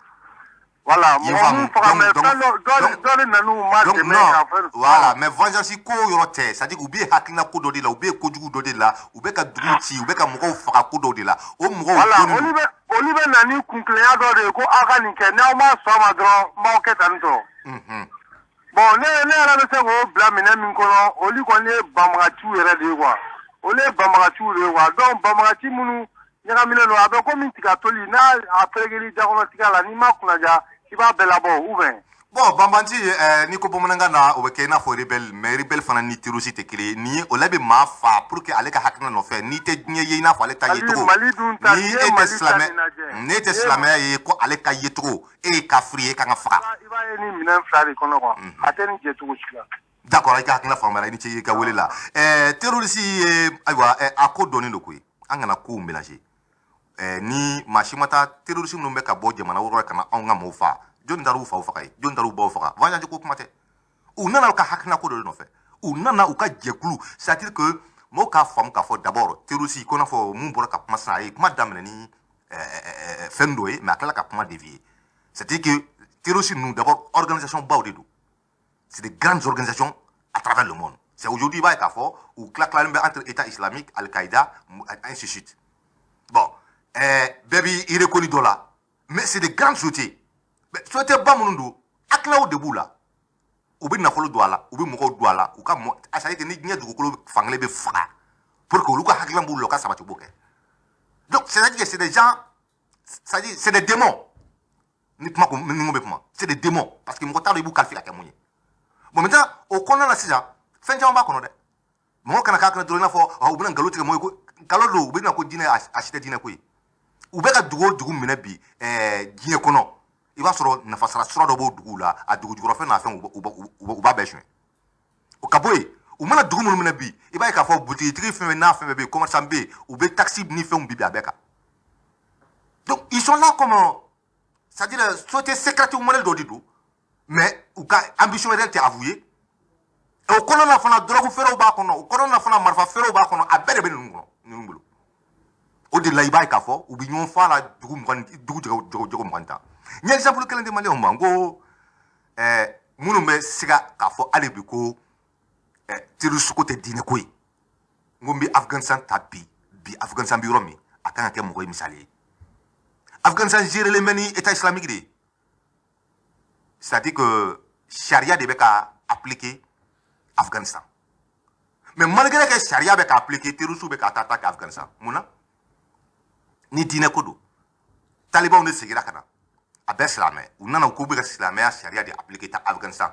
Voilà, I ye mɔgɔ faamu? m'u faga, mais Donc fɛn dɔ dɔ dɔ de nan'u ma donc dɛmɛ non ka fɛn. Voilà, mais vengeance ko yɔrɔ tɛ. C'est à dire u bɛ hakilina ko dɔ de la, u bɛ kojugu dɔ de la, u bɛ ka dugu ci, u bɛ ka mɔgɔw faga ko dɔ de la, o mɔgɔw Voilà, dɔnnen olu don. bɛ olu bɛ na ni kuntilenya dɔ de ye ko aw ka nin kɛ, n'aw ma sɔn a ma dɔrɔn, n b'aw kɛ tan tɔ. Bon, ne yɛrɛ bɛ se k'o bila minɛn min kɔnɔ, olu kɔni ye banbagaciw yɛrɛ de ye quoi. Olu ye banbagaciw de ye quoi. Donc banbagaci minnu ɲagaminen don, a bɛ komi tiga toli, n'a a ferekeli dakɔnɔ tiga la, n'i ma kunnaja, i b'a bɛɛ labɔ ou bien. Bon, banbanci, n'i ko bamanankan na, o bɛ kɛ i n'a fɔ rebelle, mais rebelle fana ni terroriste tɛ kelen ye. Nin ye o la bɛ maa fa pour que ale ka hakilina nɔfɛ, n'i tɛ diɲɛ ye i n'a fɔ ale ta Mali yecogo, Mali dun ta ni n'i e ye tɛ Mali ta silamɛ, nin lajɛ. n'e tɛ N'i ye silamɛya ye ko ale ka yecogo, e ye kafiri ye, e kan ka faga. I b'a ye ni minɛn fila de kɔnɔ quoi. A tɛ nin jɛ cogo si la. D'accord, i ka hakilina faamuyara, i ni ce i ka wele la. Terroriste ye, ayiwa, a ko dɔnnen don koyi. An kana kow mélanger. Ni maa si ma taa terroriste minnu bɛ ka bɔ jamana wɛrɛ ka na anw ka maaw fa, jɔnni taar'u faw faga ye? Jɔnni taar'u baw faga? Vengeance ko kuma tɛ. U nana u ka hakilina ko dɔ de nɔfɛ, u nana u ka jɛkulu. C'est à dire que mɔgɔw k'a faamu k'a fɔ d'abord terroriste ko n'a fɔ mun bɔra ka kuma sisan, a ye kuma daminɛ ni fɛn dɔ ye, mais a tilala ka kuma dévier. C'est à dire que terroriste ninnu, d'abord, organisation baw de don. C'est des grandes organisations à travers le monde. C'est aujourd'hui, i b'a ye k'a fɔ u tila tilalen bɛ entre État islamique, Al-Qaïda, ainsi de suite. Bon, bɛɛ b'i reconnu dɔ la, mais c'est des grandes sociétés. Mais société ba minnu don, hakilinaw de b'u la, u bɛ nafolo don a la, u bɛ mɔgɔw don a la, u ka mɔ, c'est à dire que ni diɲɛ dugukolo fankelen bɛ faga pour que olu ka hakilina b'u la, u ka sabati, u b'o kɛ. Donc c'est à dire que c'est des gens, c'est à dire c'est des démons. Ni kuma ko ni ko bɛ kuma, c'est des démons, parce que mɔgɔ t'a dɔn i b'u qualifier ka kɛ mun ye. Bon, maintenant, o kɔnɔna la sisan, fɛn caman b'a kɔnɔ dɛ. Mɔgɔ kana k'a kɔnɔ dɔrɔn i n'a fɔ u bɛna nkalon tigɛ mɔgɔ ye ko nkalon don, u bɛna ko diinɛ, a si tɛ diinɛ ko ye. U bɛ ka dugu o dugu minɛ bi diɲɛ kɔnɔ, i b'a sɔrɔ nafasara sira dɔ b'o duguw la, a dugu jukɔrɔfɛn n'a fɛn, u b'a bɛɛ suɲɛ. O ka bɔ yen, u mana dugu minnu minɛ bi, i b'a ye k'a fɔ butigitigi fɛn fɛn n'a fɛn fɛn bɛ yen, commerçant bɛ yen, u bɛ taxe ni fɛnw bi a bɛɛ kan. Donc ils sont là comme, c'est à dire société secrète modèle dɔ de don, mais u ka ambition yɛrɛ tɛ avoué. O kɔnɔna fana, drogue feerew b'a kɔnɔ, o kɔnɔna fana, marifa feerew b'a kɔnɔ, a bɛɛ de bɛ ninnu kɔnɔ, ninnu bolo. O de la i b'a ye k'a fɔ u bɛ ɲɔgɔn fa la dugu 20, dugu jago jago jago 20 tan. N ye exemple kelen di maliyɛnw ma, n ko minnu bɛ siga k'a fɔ hali bi ko terroriste ko tɛ diinɛ ko ye, n ko n bɛ Afganistan ta bi. Bi Afganistan bɛ yɔrɔ min, a kan ka kɛ mɔgɔ ye misali ye. Afganistan gérelen bɛ ni État islamique de ye, c'est à dire que sariya de bɛ ka appliquer Afganistan. Mais malgré que sariya bɛ ka appliquer, terroriste bɛ ka taa ta kɛ Afganistan. Mun na? Ni diinɛ ko don, talibanw de seginna ka na, a bɛɛ silamɛ. U nana k'u bɛ ka silamɛya sariya de appliquer ta Afghanistan.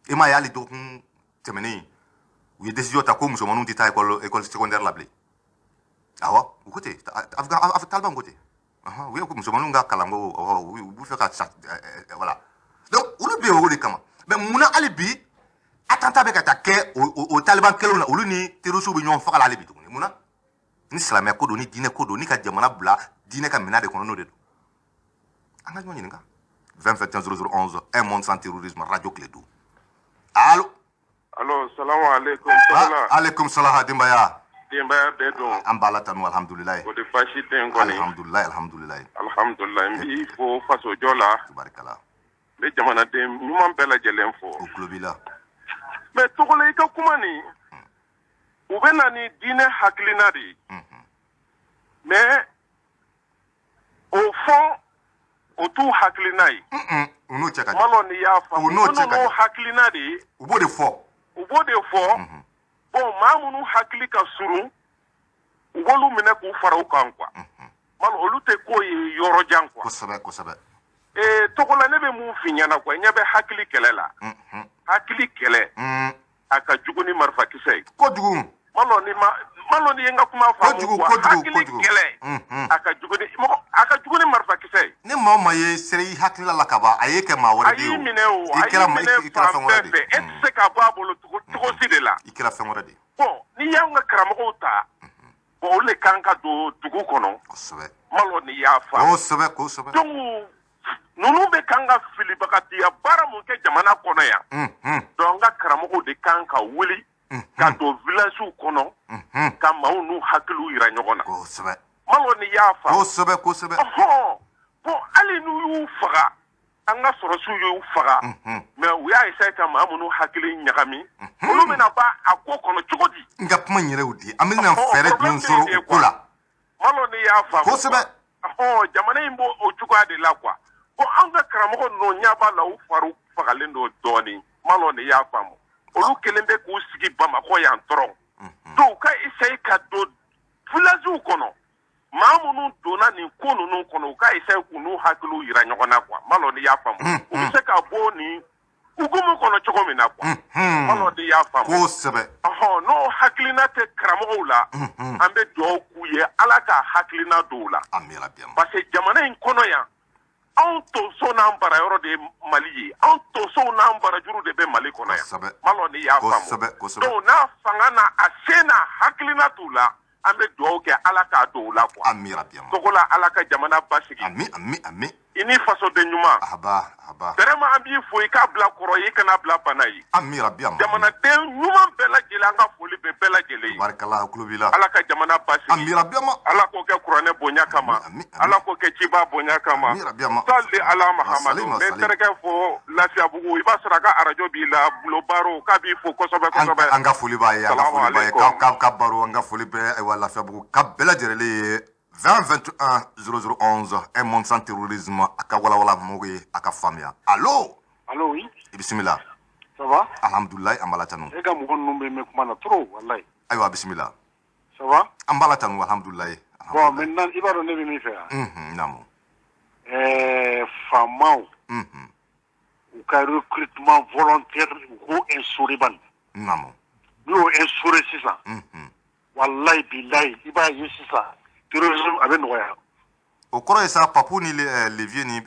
E m'a ye, hali dɔgɔkun tɛmɛnen, u ye décision ta ko musomaninw tɛ taa école secondaire la bilen. Awɔ, u ko ten, Afghan talibanw ko ten. U ye ko musomaninw ka kalanko, u b'u fɛ ka sa, voilà. Donc olu bɛ yen o de kama. Mais munna hali bi attentat bɛ ka taa kɛ o taliban kelenw na? Olu ni terroristew bɛ ɲɔgɔn faga la hali bi tuguni. Munna? Ni silamɛ ko don, ni diinɛ ko don, ni ka jamana bila diinɛ ka minɛn de kɔnɔ, n'o de don. An ka ɲɔgɔn ɲininka. 20 21 00 11, un monde sans terrorisme, radio Kledu. Allo? Allo, salamu alaikum. Togola. Alaikum salam, denbaya. Denbaya bɛɛ don? An b'a la tanu, alhamdulilayi. O de baasi tɛ yen kɔni? Alhamdulilayi, alhamdulilayi. Alhamdulilayi, n b'i fo fasojɔ la. Tubarikala. N bɛ jamanaden ɲuman bɛɛ lajɛlen fo. O tulo b'i la. Mais Togola, i ka kuma nin, u bɛ na ni diinɛ hakilina de ye. Mais au fond, o t'u hakilina ye. U n'o cɛ ka jan. Malo n'i y'a faamu. U n'o cɛ ka n'o jan. Hakilina de ye. U b'o de fɔ. U b'o de fɔ. Bon, maa minnu hakili ka surun, u b'olu minɛ k'u fara u kan quoi. Malo, olu tɛ ko ye yɔrɔ jan quoi. Kosɛbɛ, kosɛbɛ. Togola, ne bɛ mun f'i ɲɛna quoi, ɲɛ bɛ hakili kɛlɛ la. Hakili kɛlɛ, a ka jugu ni marifakisɛ ye. Kojugu. Malo ni ma, malo ni ye n ka kuma faamu Kojugu, quoi. kojugu, Hakili kojugu. kɛlɛ, a ka jugu ni mɔgɔ, a ka jugu ni marifakisɛ ye. Ni maa o maa ye sere i hakilila la ka ban, a ye kɛ maa A wɛrɛ de ye y'i o. minɛ o, I a kɛra y'i ma, minɛ i kɛra fan fɛn wɛrɛ bɛɛ de fɛ, ye. e tɛ se ka bɔ a bolo cogo si de la. I kɛra fɛn wɛrɛ de ye. Bon, n'i y'anw ka karamɔgɔw ta, bon, olu de kan ka don dugu kɔnɔ. Malo n'i y'a faamu. Kosɛbɛ, kosɛbɛ. Donc ninnu bɛ kan ka filibagatiya baara mun kɛ jamana kɔnɔ yan, donc an ka karamɔgɔw de kan ka wuli ka don villagew kɔnɔ, ka maaw n'u hakiliw yira ɲɔgɔn na. Malo n'i y'a faamu. Kosɛbɛ, kosɛbɛ. Ɔhɔn, bon, hali n'u y'u faga, an ka sɔrɔsiw y'u faga, mais u y'a essayer ka maa minnu hakili ɲagami, olu bɛna ban a ko kɔnɔ cogo di? N ka kuma in yɛrɛ y'o de ye. An bɛna Ɔhɔn, fɛɛrɛ problème jumɛn sɔrɔ bɛ yen o ko la? Malo n'i y'a faamu. Ɔhɔn, jamana in b'o o cogoya de la quoi. Bon, an ka karamɔgɔ ninnu, ɲɛ b'a la, u fariw fagalen don dɔɔnin. Malo n'i y'a faamu, olu kelen bɛ k'u sigi Bamakɔ yan dɔrɔn. Donc u ka essayer ka don villagew kɔnɔ, maa minnu donna nin ko ninnu kɔnɔ, u ka essayer k'u n'u hakiliw yira ɲɔgɔn na quoi. Malo n'i y'a faamu, u bɛ se ka bɔ nin hukumu kɔnɔ cogo min na quoi. Malo n'i y'a faamu. Ɔhɔn, n'o hakilina tɛ karamɔgɔw la, an bɛ dugawu k'u ye, Ala ka hakilina don u la. Amina bi ama. Parce que jamana in kɔnɔ yan, anw tonso n'an barayɔrɔ de ye Mali ye, anw tonsow n'an barajuru de bɛ Mali kɔnɔ yan. Malo n'i y'a faamu. Kosɛbɛ, kosɛbɛ. Donc n'a fanga n'a a se n'a hakilina t'u la, an bɛ dugawu kɛ, Ala k'a don u la quoi. Amina bi ama. Togola, Ala ka jamana basigi. Ami, ami, ami. I ni fasoden ɲuman. Aba, aba. Vraiment, an b'i fo, i k'a bila kɔrɔ ye, i kana bila bana ye. Amina bi ama. Jamanaden ɲuman bɛɛ lajɛlen, an ka foli bɛ bɛɛ lajɛlen ye. Barikala, tulo b'i la. Ala ka jamana basigi. Amina bi ama. Ala k'o kɛ kuranɛ bonya kama. Ami, ami. Ala k'o kɛ ciba bonya kama. Amina bi ama. Sali ala Mahamadu. Salim, N bɛ salim. terikɛ fo Lafiyabugu, i b'a sɔrɔ a ka arajo b'i la, Bulobaro, k'a b'i fo kosɛbɛ kosɛbɛ. An ka foli b'a ye, an ka Salamu foli b'a ye. alaikum. Ka baro, an ka foli bɛ ayiwa Lafiyabugu ka bɛɛ lajɛlen ye. 20 21 00 11, un monde sans terrorisme, a ka walawala mɔgɔw ye, a ka faamuya. Allo? Allo, oui. I bisimila. Ça va? Alhamdulilayi, an b'a la tanu. E ka mɔgɔ ninnu bɛ mɛn kuma na trop, wallahi. Ayiwa, bisimila. Ça va? An b'a la tanu, alhamdulilayi. Bon, maintenant, i b'a dɔn ne bɛ min fɛ yan. Naamu. Faamaw, u ka recrutement volontaire, u k'o instaurer bani. N'u y'o instaurer sisan, wallahi bilahi, i b'a ye sisan, terrorisme a bɛ nɔgɔya. O kɔrɔ ye sa, papu ni levier ni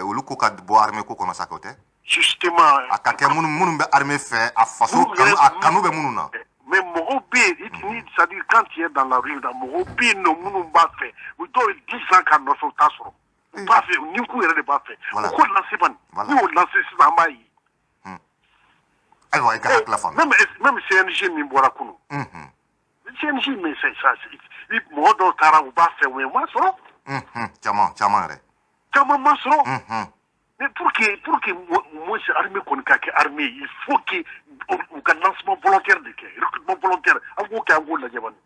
olu ko ka bɔ armée ko kɔnɔ sa, kɛ o tɛ? Justement. A ka kɛ minnu bɛ armée fɛ, a faso Minnu kanu, yɛrɛ- a kanu bɛ minnu na. Mais mɔgɔw bɛ yen, ni c'est à dire quand tu es dans la rue, mɔgɔw bɛ yen nɔ minnu b'a fɛ, u dɔw ye 10 ans k'a nɔfɛ, u t'a sɔrɔ. U b'a fɛ, ni k'u yɛrɛ de b'a fɛ. U k'o lancer bani. N'u y'o lancer sisan, an b'a ye. Ayiwa, i ka hakili faamuya. Même CNJ min bɔra kunun. CNJ, mais c'est ça, mɔgɔ dɔw taara, u b'a fɛ, mais u m'a sɔrɔ. Caman, caman yɛrɛ. Caman ma sɔrɔ. Mais pour que au moins armée kɔni ka kɛ armée, il faut que u ka lancement volontaire de kɛ, recrutement volontaire. An k'o kɛ, an k'o lajɛ bani.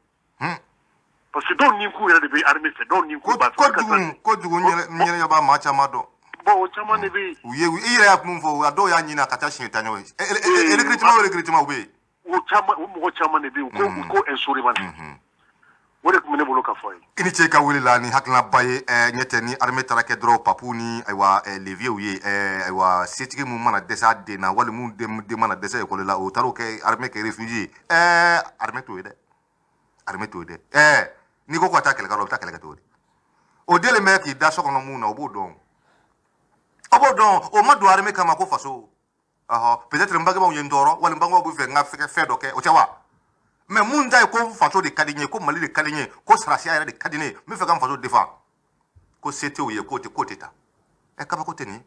Parce que dɔw ni k'u yɛrɛ de bɛ armée fɛ, dɔw ni k'u b'a fɛ. Kojugu, kojugu, n yɛrɛ ɲɛ b'a maa caman dɔn. Bon, o caman de bɛ yen. U ye, i yɛrɛ y'a mun fɔ, a dɔw y'a ɲini a ka taa siɲɛ tan ɲɔgɔn ye. Recrutement o recrutement, u bɛ yen. O caman, o mɔgɔ caman de bɛ yen, u ko instaurer bani. O de tun bɛ ne bolo ka fɔ ye. I ni ce ka wele la ni hakilinaba ye. Ɲɛ tɛ ni armée taara kɛ dɔrɔn papu ni ayiwa leviers ye, ayiwa setigi mun mana dɛsɛ a den na, wali mun den mana dɛsɛ ekɔli la, o taar'o kɛ armée kɛ réfugié ye. Armée t'o ye dɛ, armée t'o ye dɛ. N'i ko ka taa kɛlɛkɛ yɔrɔ, o bɛ taa kɛlɛ kɛ cogo di? O delen bɛ k'i da so kɔnɔ mun na, o b'o dɔn, o b'o dɔn. O ma don armée kama ko faso. Ɔhɔ, peut-être n bangebaaw ye n tɔɔrɔ, wali n bangebaaw bɛ fɛ n ka fɛn dɔ kɛ, o tɛ wa? Mais mun ta ye ko faso de ka di n ye, ko Mali de ka di n ye, ko sarasiya yɛrɛ de ka di ne ye, n bɛ fɛ ka n faso défend, ko se t'o ye, k'o tɛ k'o tɛ taa. Kabako tɛ nin ye.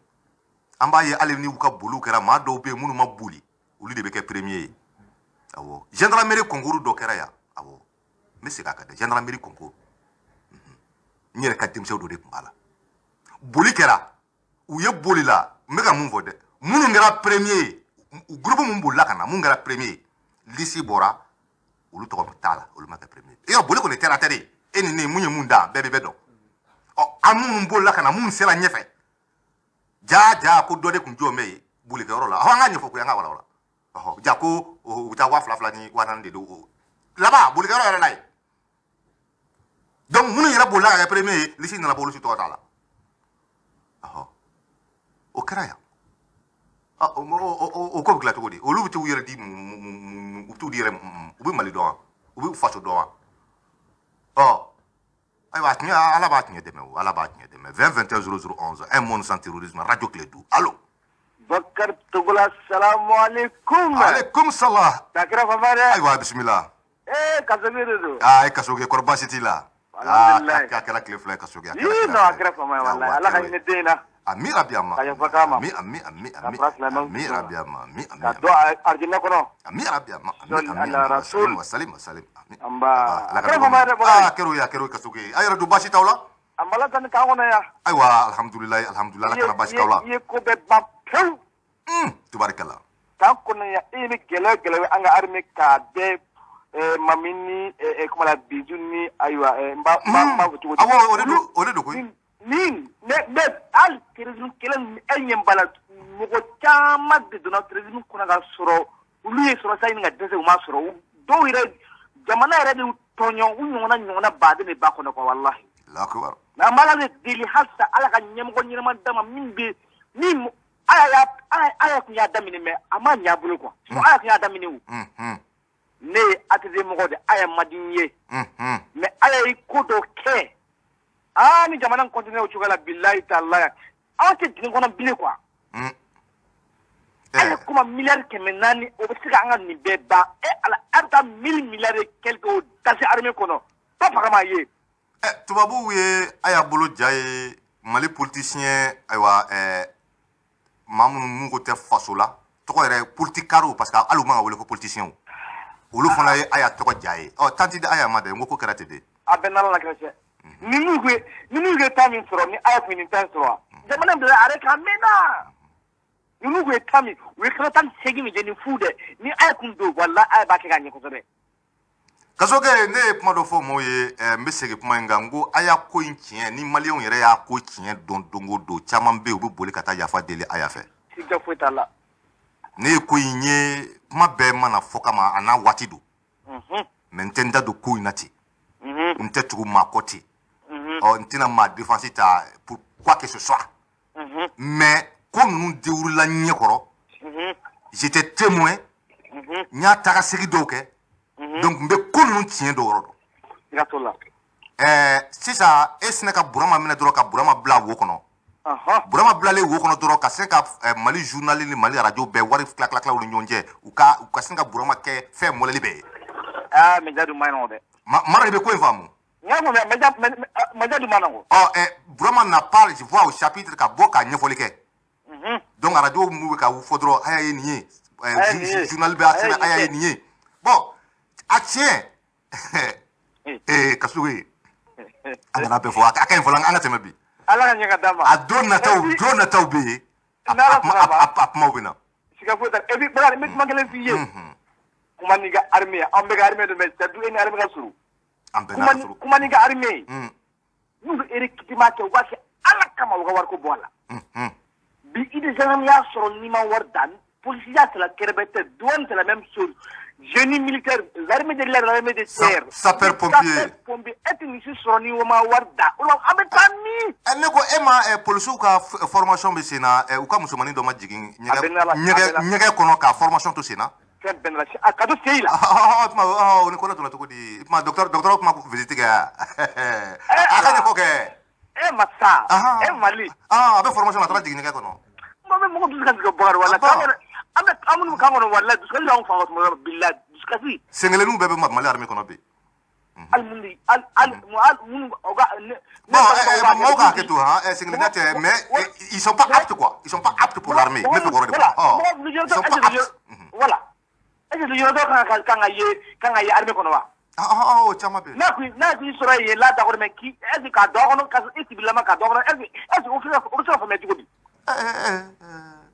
An b'a ye hali ni u ka boliw kɛra, maa dɔw bɛ yen minnu ma boli, olu de bɛ kɛ premier ye. Awɔ, gendarmerie concours dɔ kɛra yan. Awɔ, n bɛ segin a kan dɛ, gendarmerie concours, n yɛrɛ ka denmisɛnw dɔ de tun b'a la. Boli kɛra, u ye boli la, n bɛ ka mun fɔ dɛ, minnu kɛra premier ye, groupe mun bolila ka na, mun kɛra premier ye, liste bɔra, olu tɔgɔ t'a la, olu ma kɛ premier ye. Yɔrɔ boli kɔni terre à terre, e ni ne mun ye mun da, bɛɛ bɛ bɛɛ dɔn. Ɔ, an minnu bolila ka na, mun sera ɲɛfɛ, ja ja ko dɔ de tun jɔ bɛ yen bolikɛyɔrɔ la. Ɔhɔ, an ka ɲɛfɔ koyi, an ka walawala. Ɔhɔ, ja ko u bɛ taa 2000 ni 4000 de don laban bolikɛyɔrɔ yɛrɛ la yen. Donc minnu yɛrɛ bolila ka kɛ premier ye, liste nana bɔ, olu si tɔgɔ t'a la. Ɔhɔ, o kɛra yan. O ko bɛ dilan cogo di? Olu bɛ t'u yɛrɛ di, u bɛ t'u di yɛrɛ, u bɛ Mali dɔn wa? U bɛ faso dɔn wa? Ɔ ayiwa, a tiɲɛ, Ala b'a tiɲɛ dɛmɛ, o Ala b'a tiɲɛ dɛmɛ. 20 21 00 11, un monde sans terrorisme, radio Kledu. Allo. Bakari Togola, salamu alaikum. Alaikum salam. Ka kɛra faama dɛ. Ayiwa, bisimila. Kasoge de don. Aa, e Kasoge, kɔrɔ baasi t'i la? Alhamdulilayi. A kɛra tile 2 ye Kasoge. Ii non, a kɛra faama ye walayi. Ala ka hinɛ den in na. Ami rabi ama. Ka yafa k'a ma. Ami ami ami ami. Ka fara silamɛw Ami rabi ama. Ami ami. Ka don arijinɛ kɔnɔ. Ami rabi ama. Ami Sɔli ami. ala rasul. Wa salim wa salim. Ami. Anba. Ala A kɛra faama ye dɛ Bakari. Aa, kɛra o ye, a kɛra o ye Kasoge. A yɛrɛ don, baasi t'aw la? An b'Ala tanu k'an kɔnɔ yan. Ayiwa, alhamdulilayi, alhamdulilayi, Ala kana baasi k'aw la. I ye ko bɛɛ ban pewu. Tubarikala. K'an kɔnɔ yan, e ni gɛlɛya gɛlɛya an ka armée k'a bɛɛ Mami ni kuma la Bijou ni ayiwa n b'a fɔ cogo di. Awɔ, o de don, o de don koyi. Ni ne hali terrorisme kɛlɛ e ɲɛ b'a la, mɔgɔ caman de donna terrorisme kɔnɔ ka sɔrɔ olu ye sɔrɔ sa ɲini ka dɛsɛ, u m'a sɔrɔ. Dɔw yɛrɛ jamana yɛrɛ de y'u tɔɲɔ, u ɲɔgɔnna baden de b'a kɔnɔ quoi, walahi. Allahu akbar. Mais an b'Ala de deli halisa, Ala ka ɲɛmɔgɔ ɲɛnama d'a ma min bɛ min Aya kun y'a daminɛ, mais a ma ɲɛ a bolo quoi. Sinon Aya kun y'a daminɛ o. Ne ye ATT mɔgɔ de, Aya man di n ye. Mais Aya ye ko dɔ kɛ. Aa, ni jamana in continuer o cogoya la, bilahi talahi, anw tɛ dingɛ kɔnɔ bilen quoi. Aya kuma miliyari 400, o bɛ se ka an ka nin bɛɛ ban. E Ala, a bɛ taa 1000 milliards et quelque o dasi armée kɔnɔ. Ba faga ma ye. Tubabuw ye Aya bolo ja ye Mali politicien, ayiwa maa minnu mun ko tɛ faso la tɔgɔ yɛrɛ politikariw, parce que hali u man ka wele ko politicien, olu fana ye Aya tɔgɔ ja ye. Ɔ, tanti di Aya ma dɛ, n ko ko kɛra ten de. A bɛɛ n'Ala la kɛra cɛ. Ni n'u ye temps min sɔrɔ, ni Aya kun ye nin temps sɔrɔ, jamana in bila arrêt kan mɛnna. Ni n'u ye temps min, u ye kalo 18 min kɛ ni fu dɛ, ni Aya kun don, walahi Aya b'a kɛ ka ɲɛ kosɛbɛ. Kasoke, ne ye kuma dɔ fɔ mɔgɔw ye, n bɛ segin kuma in kan, n ko a y'a ko in tiɲɛ, ni maliyɛnw yɛrɛ y'a ko tiɲɛ dɔn don o don, caman bɛ yen u bɛ boli ka taa yafa deli Aya fɛ. Siga foyi t'a la. Ne ye ko in ye, kuma bɛɛ mana fɔ kama a n'a waati don. Mais n tɛ n da don ko in na ten. N tɛ tugu maa kɔ ten. Ɔ, n tɛna maa défense ta pour quoi que ce soit. Mais ko ninnu déroulé ɲɛ kɔrɔ. J'étais témoin. N y'a taga segin dɔw kɛ. Donc n bɛ ko ninnu tiɲɛ dɔw yɔrɔ dɔn. Siga t'o la. Sisan e sinna ka Burama minɛ dɔrɔn ka Burama bila wo kɔnɔ. Burama bilalen wo kɔnɔ dɔrɔn ka se ka Mali journal ni Mali radio bɛɛ wari tila tila tila u ni ɲɔgɔn cɛ, u ka sin ka Burama kɛ fɛn mɔlɛli bɛɛ ye. Aa, média dun man nɔgɔn dɛ. Mara de bɛ ko in faamu. N y'a faamuya, média dun man nɔgɔn. Ɔ, Burama n'a pas voix au chapitre ka bɔ ka ɲɛfɔli kɛ. Donc radio mun bɛ ka fɔ dɔrɔn, Aya ye nin ye. Journal bɛ a sɛbɛn, Aya ye nin ye. Bon, a tiɲɛ Kasoge, an kana bɛɛ fɔ, a ka ɲi fɔlɔ, an ka tɛmɛ bi. Ala ka ɲɛ ka d'a ma. A don nataw bɛ yen, a kumaw bɛ na. Siga foyi t'a la. Et puis Bakari, n bɛ kuma kelen f'i ye. Kuma n'i ka armée ye, an bɛɛ ka armée don, mais surtout e ni armée ka surun. An bɛɛ n'a ka surun. Kuma n'i ka armée ye. N'u bɛ recrutement kɛ, u b'a kɛ Ala kama, u ka wariko bɔ a la. Bi i de gendarme y'a sɔrɔ n'i ma wari da, Policier, c'est la kɛrɛbɛtɛ, douane, c'est la même chose, génie militaire, l'armée de l'air, l'armée de terre. Sapeur pompier. Sapeur pompier. E tɛ nin si sɔrɔ ni ma wari da o la, an bɛ taa min? Ne ko e ma polisiw ka formation bɛ sen na, u ka musomanin dɔ ma jigin A bɛ ne la, a bɛ ɲɛgɛn ne la. Ɲɛgɛn kɔnɔ ka formation to sen na. Fɛn bɛɛ la, a ka to sen la. O tuma o ni ko donna cogo di? O tuma docteur kuma visite kɛ yan, a ka ɲɛfɔ kɛ. E ma sa e Mali. A bɛ formation na, a taara jigin ɲɛgɛn kɔnɔ. Mɔ bɛ mɔgɔ dusu kasi ka Bakari, wala Ah, bon. kan kɔnɔ, an bɛ an minnu kan kɔnɔ, wala dusukasi b'anw faga tuma dɔ la, bilahi dusukasi. Sen kelenninw bɛɛ bɛ Mali armée kɔnɔ bi. Hali minnu hali hali hali minnu o ka ne Bon, bangebagaw b'a maaw kɛ. ka hakɛ to han, sen kelenninya tɛ, mais ils sont pas aptes quoi, ils sont pas aptes pour l'armée. Ne fɛ k'o yɔrɔ de fɔ. Mɔgɔ Ils sont pas aptes. Voilà, est-ce que lujuratɔ kan ka ye armée kɔnɔ wa? Ah, o caman bɛ yen. N'a kun sɔrɔ yen la, d'accord, mais qui est-ce que k'a dɔn a kɔnɔ, ka sɔrɔ e sibilama k'a dɔn a kɔnɔ, est-ce que o bɛ se ka faamuya cogo di?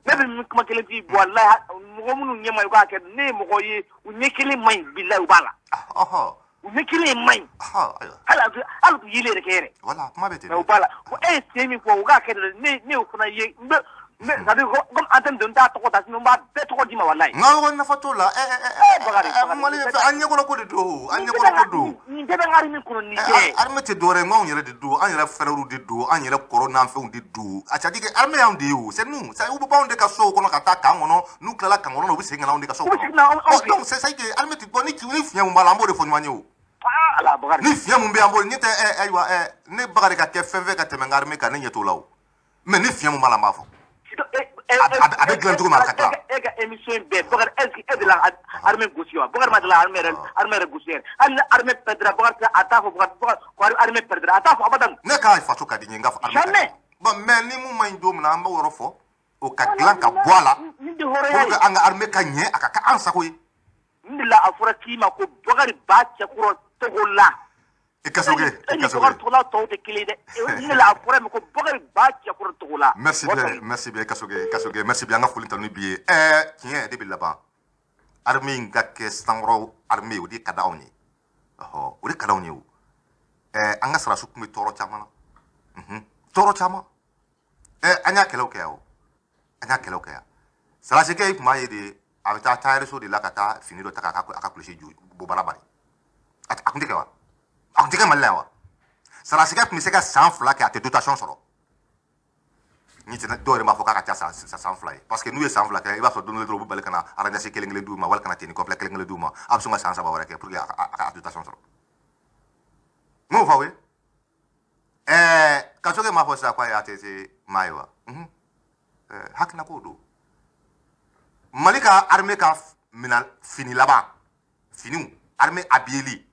Ne bɛ min kuma kelen f'i ye, walahi, mɔgɔ minnu ɲɛ ma ɲi, u k'a kɛ. Ne ye mɔgɔ ye, u ɲɛ kelen man ɲi, bilahi, u b'a la. U ɲɛ kelen man ɲi. Ayiwa. Hali k'u yeli yɛrɛ kɛ yɛrɛ. Voilà, kuma bɛ ten. Mais u b'a la ko e ye sen min fɔ, u k'a kɛ dɛ. Ne y'o fana ye, n bɛ n bɛ c'est à dire comme antenne de, n t'a tɔgɔ ta, sinon n b'a bɛɛ tɔgɔ d'i ma, walahi. Nka ko nafa t'o la. Bakari, Bakari, Mali nin fɛ bɛɛ an ɲɛkɔrɔ ko de don, an ɲɛkɔrɔ ko don. Nin bɛɛ bɛ n ka armée kɔnɔ, nin bɛɛ. Armée tɛ dɔwɛrɛ ye, n k'anw yɛrɛ de don, an yɛrɛ frères de don, an yɛrɛ kɔrɔ n'an fɛnw de don. A c'est à dire que armée y'anw de ye o, c'est nous. C'est u bɛ bɔ anw de ka sow kɔnɔ ka taa camp kɔnɔ, n'u tilala camp kɔnɔ na, u bɛ segin ka na anw de ka sow U bɛ kɔnɔ. segin ka na anw Bon, fɛ. donc c'est ça que armée tɛ bɔ ni fiɲɛ mun b'a la, an b'o de fɔ ɲɔgɔn ye o. Ah ala, Bakari. Ni fiɲɛ mun bɛ yen, an b'o ne tɛ ayiwa ne Bakari ka kɛ fɛn fɛn ka tɛmɛ n ka armée kan, ne ɲɛ t'o la o. Mais ni fiɲɛ mun b'a la, n b'a fɔ. A bɛ dilan cogo min, a ka dilan. E ka émission in bɛɛ, Bakari, est ce que e de la armée gosi wa? Bakari ma deli armée yɛrɛ, armée yɛrɛ gosi yɛrɛ. Hali ni armée perdra, Bakari tɛ a t'a fɔ Bakari ko armée perdra, a t'a fɔ abadan. Ne ka faso ka di n ye, n ka armée ka di n ye. Jamais. Bon, mais ni mun man ɲi don min na, an b'o yɔrɔ fɔ. O ka dilan ka bɔ a la. Nin de hɔrɔnya Pour que ye. an ka armée ka ɲɛ, a ka kɛ an sago ye. Nin de la a fɔra k'i ma ko Bakari ba cɛkɔrɔ Togo la. I Kasoge, E i ni Kasoge. Bakari Togola tɔw tɛ kelen ye dɛ. Nin de la a fɔra ma ko Bakari ba cɛkɔrɔ Togo la. Merci bien, merci bien Kasoge, Kasoge, merci bien. An ka foli tanu b'i ye. Tiɲɛ de bɛ laban. Armée in ka kɛ sankɔrɔ armée, o de ka d'anw ye. Ɔhɔ, o de ka d'anw ye o. An ka sɔrɔdasiw tun bɛ tɔɔrɔ caman na. Tɔɔrɔ caman. An y'a kɛlɛw kɛ yan o. An y'a kɛlɛw kɛ yan. Sarasikɛ, i tun b'a ye de, a bɛ taa tailleur de la ka taa fini dɔ ta k'a ka a ka kulusi ju bobara bari. A tun tɛ kɛ wa? A tun tɛ kɛ Mali la yan wa? Sarasikɛ tun bɛ se ka san 2 kɛ, a tɛ dotation sɔrɔ. Ni tɛ dɔw yɛrɛ b'a fɔ k'a ka ca san 2 ye, parce que n'u ye san 2 kɛ, i b'a sɔrɔ don dɔ dɔrɔn u bɛ bali ka na arrangement kelen kelen d'u ma, wali ka na tenue complet kelen kelen d'u ma. A bɛ sɔn ka san 3 wɛrɛ kɛ pour que a ka dotation sɔrɔ. N m'o fɔ aw ye. Kasoge m'a fɔ sisan k'a ye ATT maa ye wa? Hakilina ko don. Mali ka armée ka minɛn fini laban, finiw, armée habillée,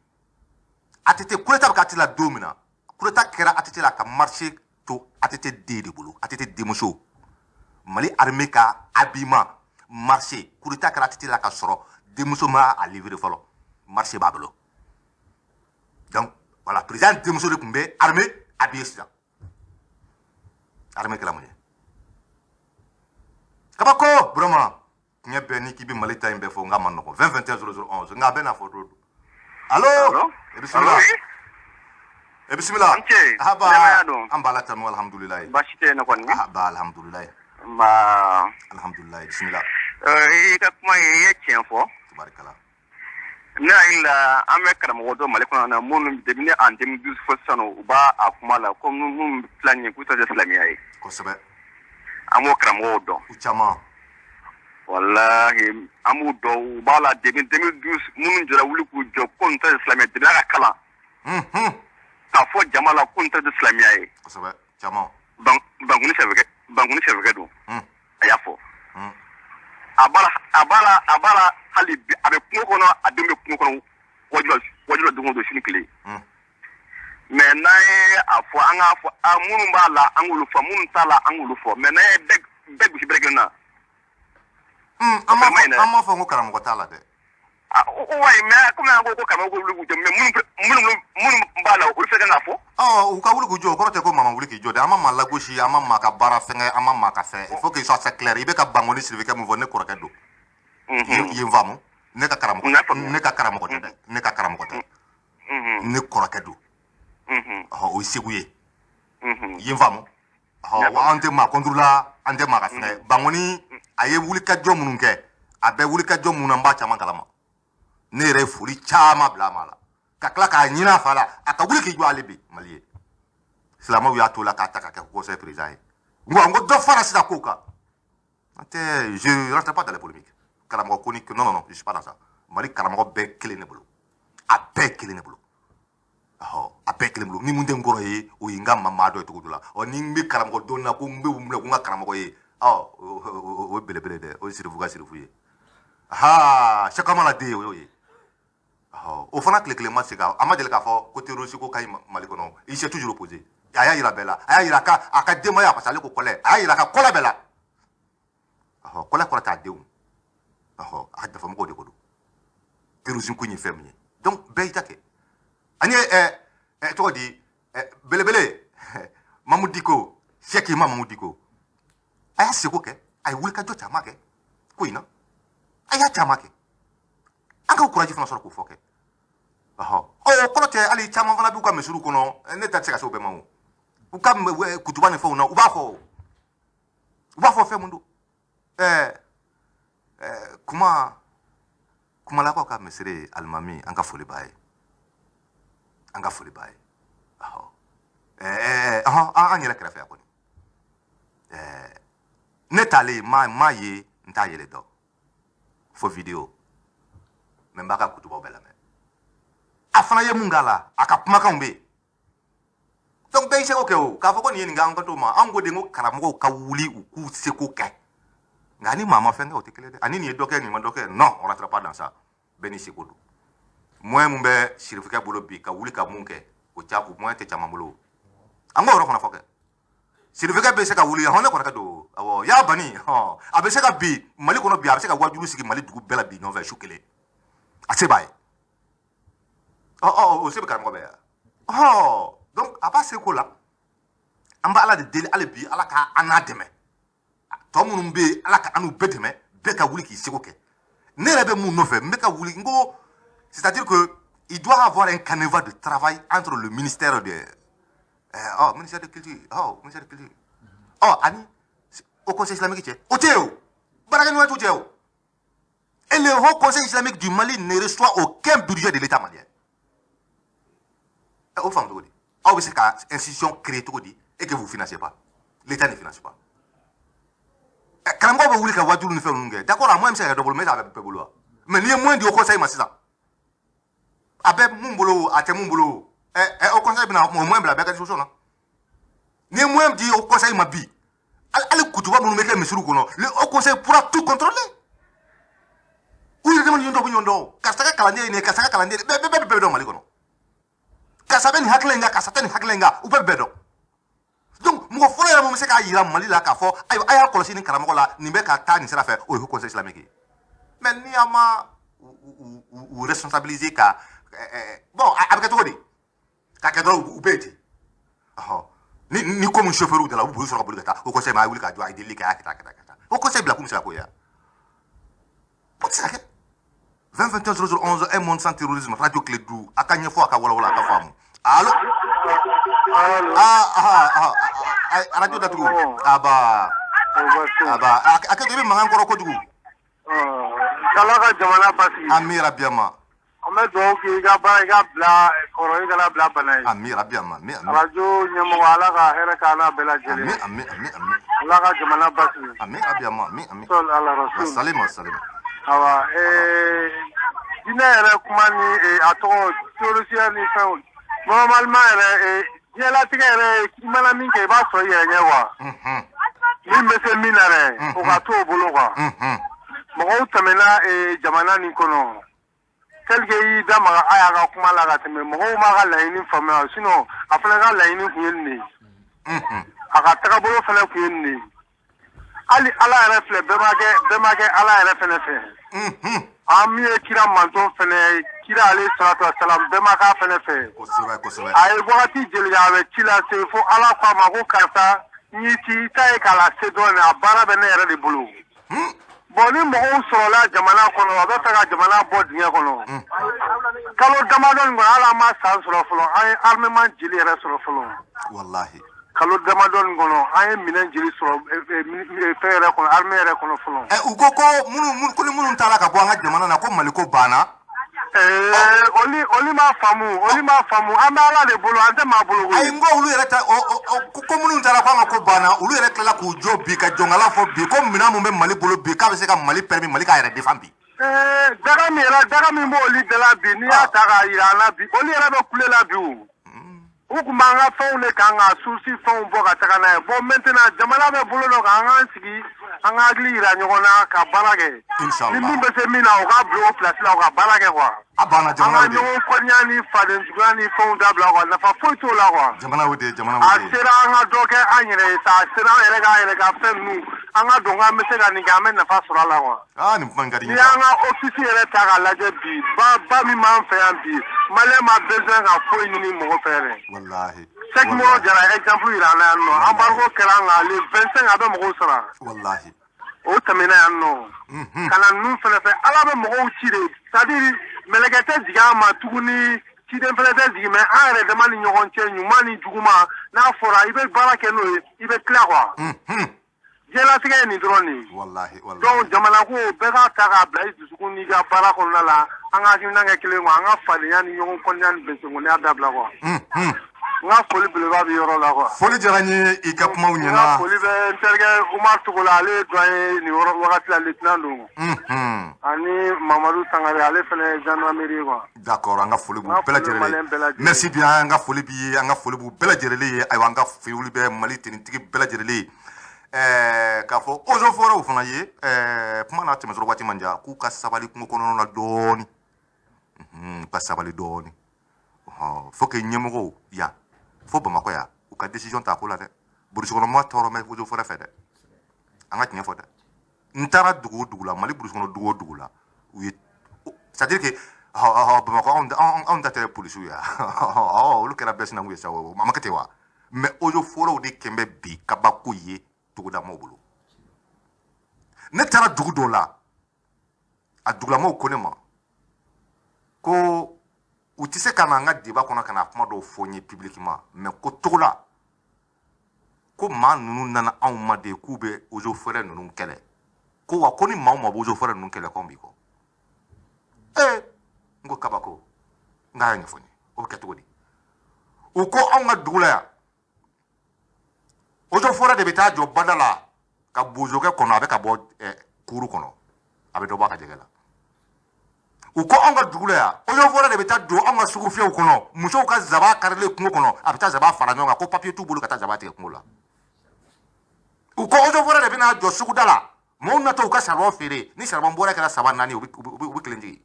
ATT coup d'état bɛ kɛ ATT la don min na, coup d'état kɛra ATT la ka marché to ATT den de bolo, ATT denmuso. Mali armée ka habillement marché, coup d'état kɛra ATT la ka sɔrɔ denmuso ma a livré fɔlɔ, marché b'a bolo. Donc voilà, président denmuso de tun bɛ armée habillé sisan. Armée kɛra mun ye? Kabako vraiment, tiɲɛ bɛɛ ni k'i bɛ Mali ta in bɛɛ fɔ, n k'a ma nɔgɔn. 20 21 00 11, nka a bɛɛ n'a fɔ don. Allo? Allo? E bisimila. Allo, oui. E bisimila. An ce. Haba. Nɛɛmaya don. An b'a la tanu, alhamdulilayi. Baasi tɛ yen nɔ kɔni. Haba, alhamdulilayi. Nba. Alhamdulilayi, bisimila. I ka kuma ye, i ye tiɲɛ fɔ. Tubarikala. Ne hakili la, an bɛ karamɔgɔ dɔ Mali kɔnɔ na minnu depuis ne en 2012 fo sisan nɔ, u b'a a kuma la ko minnu filɛ nin ye k'u ta tɛ silamɛya ye. Kosɛbɛ. An b'o karamɔgɔw dɔn. U caman. Walahi, an b'u dɔn, u b'a la depuis 2012, minnu jɔra wuli k'u jɔ ko nin ta tɛ silamɛya depuis a ka kalan. K'a fɔ jama la ko nin ta tɛ silamɛya ye. Kosɛbɛ, caman. Bankuni sɛbɛkɛ don. A y'a fɔ. A b'a la hali bi, a bɛ kungo kɔnɔ, a den bɛ kungo kɔnɔ, wajula wajula don o don, sini tile. Mais n'an ye a fɔ, an k'a fɔ a minnu b'a la, an k'olu fɔ, minnu t'a la, an k'olu fɔ, mais n'an ye bɛɛ gosi bɛrɛ kelen na. An m'a O ma ɲi fɔ dɛ. An m'a fɔ ko karamɔgɔ t'a la dɛ. Ah, wayi, mais komi an ko karamɔgɔ ko wuli k'u jɔ, mais minnu b'a la, olu fɛnɛ kan k'a fɔ. Ɔ, u ka wuli k'u jɔ, o kɔrɔ tɛ ko maa ma wuli k'i jɔ dɛ. An ma maa lagosi, an ma maa ka baara fɛngɛ, an ma maa ka fɛn. Il faut qu'il soit très clair. I bɛ ka Bankoni Sirifikɛ mun fɔ, ne kɔrɔkɛ don. I ye n faamu? Ne ka karamɔgɔ N y'a faamuya. Ne ka karamɔgɔ tɛ dɛ, ne ka karamɔgɔ tɛ, ne kɔrɔkɛ don. Ɔhɔ, o ye Segu ye. I ye n faamu? Ɔhɔ, wa an tɛ maa contre la, an tɛ maa ka fɛngɛ. Bankoni A ye wulikajɔ minnu kɛ, a bɛ wulikajɔ minnu na, n b'a caman kalama. Ne yɛrɛ ye foli caman bila a ma la, ka tila k'a ɲini a fa la a ka wuli k'i jɔ. Ale bi Mali ye, silamɛw y'a to la k'a ta ka kɛ conseil président ye. N ko dɔ fara sisan kow kan. N tɛ, je rentre pas dans les polémiques. Karamɔgɔ ko ni, non, non, non, je suis pas dans ça. Mali karamɔgɔ bɛɛ kelen ne bolo, a bɛɛ kelen ne bolo. Ɔhɔ, a bɛɛ kelen bolo. Ni mun tɛ n kɔrɔ ye, o ye n ka maa dɔ ye cogo dɔ la. Ɔ, ni n bɛ karamɔgɔ dɔn na ko n bɛ minɛ ko n ka karamɔgɔ ye, ɔ, o ye belebele dɛ, o ye sirifu ka sirifu ye. Ha, sɛkamala den, o y'o ye. Ɔhɔ, o fana tile kelen ma se ka a ma deli k'a fɔ ko terroriste ko ka ɲi Mali kɔnɔ. Il s'est toujours opposé. A y'a yira bɛɛ la, a y'a yira a ka denbaya, parce que ale ko kɔlɛ, a y'a yira a ka kɔlɛ bɛɛ la. Ɔhɔ, kɔlɛ kɔrɔ t'a denw. Ɔhɔ, a ka dafamɔgɔw de ko don terrorisme ko in ye fɛn min ye. Donc bɛɛ y'i ta kɛ. Ani ɛ ɛ tɔgɔ di, ɛ belebele Mamu Diko, Sɛki Ima Mamu Diko, a y'a seko kɛ, a ye wulikajɔ caman kɛ ko in na, a y'a caman kɛ. An ka courage fana sɔrɔ k'o fɔ kɛ. Ɔhɔ, ɔ, o kɔrɔ tɛ hali caman fana b'u ka misiriw kɔnɔ. Ne ta tɛ se ka se o bɛɛ ma. O u ka kutuba ni fɛnw na, u b'a fɔ, u b'a fɔ fɛn mun don. Ɛ ɛ kuma kumalakaw ka misiri alimami, an ka foli b'a ye, an ka foli b'a ye. Ɔhɔ, ɛɛ ɔhɔn, an yɛrɛ kɛrɛfɛ yan kɔni, ne t'ale ma ye, n t'a yɛrɛ dɔn fo vidéo, mais n b'a ka kutubaw bɛɛ lamɛn. A fana ye mun k'a la, a ka kumakanw bɛ yen. Donc bɛɛ y'i seko kɛ. O k'a fɔ ko nin ye nin kɛ, an ka t'o ma. An ko de ko karamɔgɔw ka wuli, u k'u seko kɛ. Nka ni maa ma fɛn kɛ, o tɛ kelen dɛ. Ani nin ye dɔ kɛ, nin ma dɔ kɛ, non, on rentre pas dans ça. Bɛɛ n'i seko don. Moyen mun bɛ sirifukɛ bolo bi ka wuli ka mun kɛ, o ca, o moyen tɛ caman bolo. An k'o yɔrɔ fana fɔ kɛ. Sirifukɛ bɛ se ka wuli, hɔn, ne kɔrɔkɛ don, awɔ, y'a bani, hɔn, a bɛ se ka bi Mali kɔnɔ bi, a bɛ se ka wajulu sigi Mali dugu bɛɛ la bi ɲɔgɔn fɛ su kelen, a se b'a ye. Ɔ ɔ, o se bɛ karamɔgɔ bɛɛ yan. Ɔ, donc a b'a se ko la. An bɛ Ala de deli hali bi, Ala ka an n'a dɛmɛ. Tɔ minnu bɛ yen, Ala ka an n'u bɛɛ dɛmɛ, bɛɛ ka wuli k'i seko kɛ. Ne yɛrɛ bɛ mun nɔfɛ, n bɛ ka wuli, n ko c'est-à-dire que il doit avoir un canevas de travail entre le ministère de oh, ministère de culture, oh, ministère de culture, oh, ani au Conseil islamique cɛ. O tɛ yen, o baarakɛɲɔgɔn t'u cɛ o. Et le Haut Conseil islamique du Mali ne reçoit aucun budget de l'État malien. O faamu cogo di? Aw bɛ se ka institution créer cogo di et que vous financez pas? L'État ne finance pas. Karamɔgɔw bɛ wuli ka wajulu ni fɛn ninnu kɛ, d'accord, a moyen bɛ se ka kɛ dɔ bolo, mais a bɛ bɛɛ bolo wa? Mais n'i ye moyen di Haut Conseil ma sisan, a bɛ mun bolo, a tɛ mun bolo, ɛ ɛ Haut Conseil bɛna o moyen bila a bɛɛ ka disposition na. N'i ye moyen di Haut Conseil ma bi, hali kutuba minnu bɛ kɛ misiriw kɔnɔ, le Haut Conseil pourra tout contrôler. U yɛrɛ dama ni ɲɔgɔn dɔn, bɛ ɲɔgɔn dɔn. Karisa ka kalanden ye nin ye, karisa ka kalanden ye, bɛɛ bɛɛ bɛɛ bɛ dɔn Mali kɔnɔ. Karisa bɛ nin hakilina in kan, karisa tɛ nin hakilina in kan, u bɛɛ bɛ dɔn. Donc mɔgɔ fɔlɔ yɛrɛ mun bɛ se k'a yira Mali la k'a fɔ ayiwa, a y'a kɔlɔsi nin karamɔgɔ la, nin bɛ ka taa nin sira fɛ, o ye Haut Conseil islamique ye. Mais ni an ma u responsabiliser ka bon, a bɛ kɛ cogo di k'a kɛ dɔrɔn, u bɛ yen ten. Ɔhɔ, ni komi chauffeur da la, u bɛ boli sɔrɔ ka boli ka taa Haut Conseil ma, a ye wuli ka jɔ, a ye delili kɛ, a y'a kɛ tan, a kɛ tan, a kɛ tan. Haut Conseil bila kun bɛ se ka k'o ye wa? O tɛ se ka kɛ. 20 21 00 11, un monde sans terrorisme, radio Kledu. A ka ɲɛfɔ, a ka walawala, a ka faamu. Allo? Ah ah ah, radio datugu. Aba aba, a kɛ to, i bɛ mankan kɔrɔ kojugu. Ala ka jamana basigi. Ami rabi ama. An bɛ dugawu kɛ, i ka baara, i ka bila kɔrɔ, i kana bila bana ye. Ami rabi ama, ami ami. Radio ɲɛmɔgɔ, Ala ka hɛrɛ k'an n'a bɛɛ lajɛlen. Ami ami ami ami. Ala ka jamana basigi. Ami rabi ama, ami ami. Sɔli ala rasul. Salima salima. Awa, diinɛ yɛrɛ kuma ni a tɔgɔ terrorisiya ni fɛnw, normalement yɛrɛ, diɲɛlatigɛ yɛrɛ, i mana min kɛ, i b'a sɔrɔ i yɛrɛ ɲɛ quoi. Min bɛ se min na dɛ, o ka to o bolo quoi. Mɔgɔw tɛmɛna jamana nin kɔnɔ tel que i y'i da maga a y'a ka kuma la ka tɛmɛ, mɔgɔw m'a ka laɲini faamuya. Sinon a fana ka laɲini tun ye nin de ye, a ka tagabolo fana tun ye nin de ye. Hali Ala yɛrɛ filɛ, bɛɛ ma kɛ, bɛɛ ma kɛ Ala yɛrɛ fɛnɛ fɛ. An min ye kira manton fɛnɛ, kira ale salatu wasalam, bɛɛ ma k'a fɛnɛ fɛ. Kosɛbɛ kosɛbɛ. A ye wagati jeli kɛ a bɛ ci lase, fo Ala ko a ma ko karisa, n y'i ci, i ta ye k'a lase dɔrɔn de, a baara bɛ ne yɛrɛ de bolo. Bon, ni mɔgɔw sɔrɔla jamana kɔnɔ, a bɛ fɛ ka jamana bɔ dingɛ kɔnɔ. Kalo damadɔ nin kɔnɔ, hali an ma san sɔrɔ fɔlɔ, an ye armement jeli yɛrɛ sɔrɔ fɔlɔ? Wallahi. Kalo damadɔ nin kɔnɔ, an ye minɛn jeli sɔrɔ fɛn yɛrɛ kɔnɔ, armée yɛrɛ kɔnɔ fɔlɔ? U ko ko minnu ko ni minnu taara ka bɔ an ka jamana na, ko Mali ko banna. Olu m'a faamu, olu m'a faamu. An bɛ Ala de bolo, an tɛ maa bolo koyi. Ayi, n ko olu yɛrɛ ta ko minnu taara ko an ka ko banna, olu yɛrɛ tilala k'u jɔ bi ka jɔnkala fɔ bi ko minɛn mun bɛ Mali bolo bi, k'a bɛ se ka Mali permis Mali k'a yɛrɛ défend bi. Daga min yɛrɛ, daga min b'olu da la bi, n'i y'a ta k'a yira an na bi, olu yɛrɛ bɛ kule la bi. O u tun b'an ka fɛnw de kan ka source fɛnw bɔ ka taga n'a ye. Bon, maintenant jamana bɛ bolo dɔ kan, an k'an sigi, an ka hakili yira ɲɔgɔn na ka baara kɛ. Inshallah. Ni min bɛ se min na, o k'a bila o place la, o ka baara kɛ quoi. A banna. An Jamana ka y'o de ye. ɲɔgɔn kɔniya ni fadenjuguya ni fɛnw dabila quoi, nafa foyi t'o la quoi. Jamana y'o de ye, jamana A y'o de ye. sera an ka dɔ kɛ an yɛrɛ ye sa, a sera an yɛrɛ k'an yɛrɛ ka fɛn ninnu, an ka dɔn k'an bɛ se ka nin kɛ, an bɛ nafa sɔrɔ a la quoi. Aa, nin kuma in ka di n N'i ye. y'an ka office yɛrɛ ta k'a lajɛ bi, ba min b'an fɛ yan bi, malien ma besoin ka foyi ɲini mɔgɔ fɛ yɛrɛ. Wallahi. Cheikh Moro Jara exemple yira an na yan nɔ, embargo kɛra an kan le 25, a bɛ mɔgɔw sara. Wallahi. O tɛmɛna yan nɔ. Ka na ninnu fɛnɛ fɛ, Ala bɛ mɔgɔw ci de, c'est à dire mɛlɛkɛ tɛ jigin an ma tuguni, ciden fɛnɛ tɛ jigin, mais an yɛrɛ dama ni ɲɔgɔn cɛ, ɲuman ni juguman, n'a fɔra i bɛ baara kɛ n'o ye, i bɛ tila quoi. Diɲɛlatigɛ ye nin dɔrɔn de ye. Wallahi, wallahi. Donc jamana ko, bɛɛ k'a ta k'a bila i dusukun n'i ka baara kɔnɔna la, an ka hakilina kɛ kelen quoi, an ka fadenya ni ɲɔgɔn kɔniya ni bɛnsenkɔniya dabila quoi. N ka foli belebeleba bɛ yɔrɔ la quoi. Foli diyara n ye, i ka kumaw N ka ɲɛna. foli bɛ n terikɛ Umar Togola, ale ye doyen ye nin yɔrɔ wagati la, lieutenant don. Ani Mamadu Sangare, ale fana ye gendarmerie ye quoi. D'accord, an ka foli b'u N ka bɛɛ foli bɛ malien lajɛlen bɛɛ ye. lajɛlen. Merci bien, an ka foli b'i ye, an ka foli b'u bɛɛ lajɛlen ye. Ayiwa, an ka foli bɛ Mali tenitigi bɛɛ lajɛlen ye. K'a fɔ eaux et forêts fana ye, kuma n'a tɛmɛsɔrɔ waati man jan, k'u ka sabali kungo kɔnɔna la dɔɔni. U ka sabali dɔɔni. Ɔhɔn, faut que ɲɛmɔgɔw yan fo Bamakɔ yan, u ka décision ta a ko la dɛ. Brousse kɔnɔ maa tɔɔrɔ mɛ eaux et forêts fɛ dɛ, an ka tiɲɛ fɔ dɛ. N taara dugu o dugu la Mali brousse kɔnɔ, dugu o dugu la, u ye, c'est à dire que Bamakɔ anw ta tɛ polisiw ye, olu kɛra bɛɛ sinankun ye sa, o ma kɛ ten wa? Mais eaux et forêts de kɛn bɛ bi kabako ye togoda maaw bolo. Ne taara dugu dɔw la, a dugulamɔgɔw ko ne ma ko u tɛ se ka na an ka débat kɔnɔ ka na kuma dɔw fɔ n ye publiquement, mais ko togola ko maa ninnu nana anw ma de k'u bɛ eaux et forêts ninnu kɛlɛ, ko wa ko ni maa o maa bɛ eaux et forêts ninnu kɛlɛ, k'anw b'i kɔ. Ee, n ko kabako, n k'a y'a ɲɛfɔ n ye, o bɛ kɛ cogo di? U ko anw ka dugu la yan, eaux et forêts de bɛ taa jɔ bada la ka bozokɛ kɔnɔ, a bɛ ka bɔ kuru kɔnɔ, a bɛ dɔ bɔ a ka jɛgɛ la. U ko anw ka dugu la yan, eaux et forêts de bɛ taa don anw ka sugufiyɛw kɔnɔ, musow ka zaba karilen kungo kɔnɔ, a bɛ taa zaba fara ɲɔgɔn kan, ko papiye t'u bolo ka taa zaba tigɛ kungo la. U ko eaux et forêts de bɛna jɔ suguda la, maaw natɔ u ka charbon feere, ni charbon bɔra kɛra saba naani, u bɛ kelen jigin.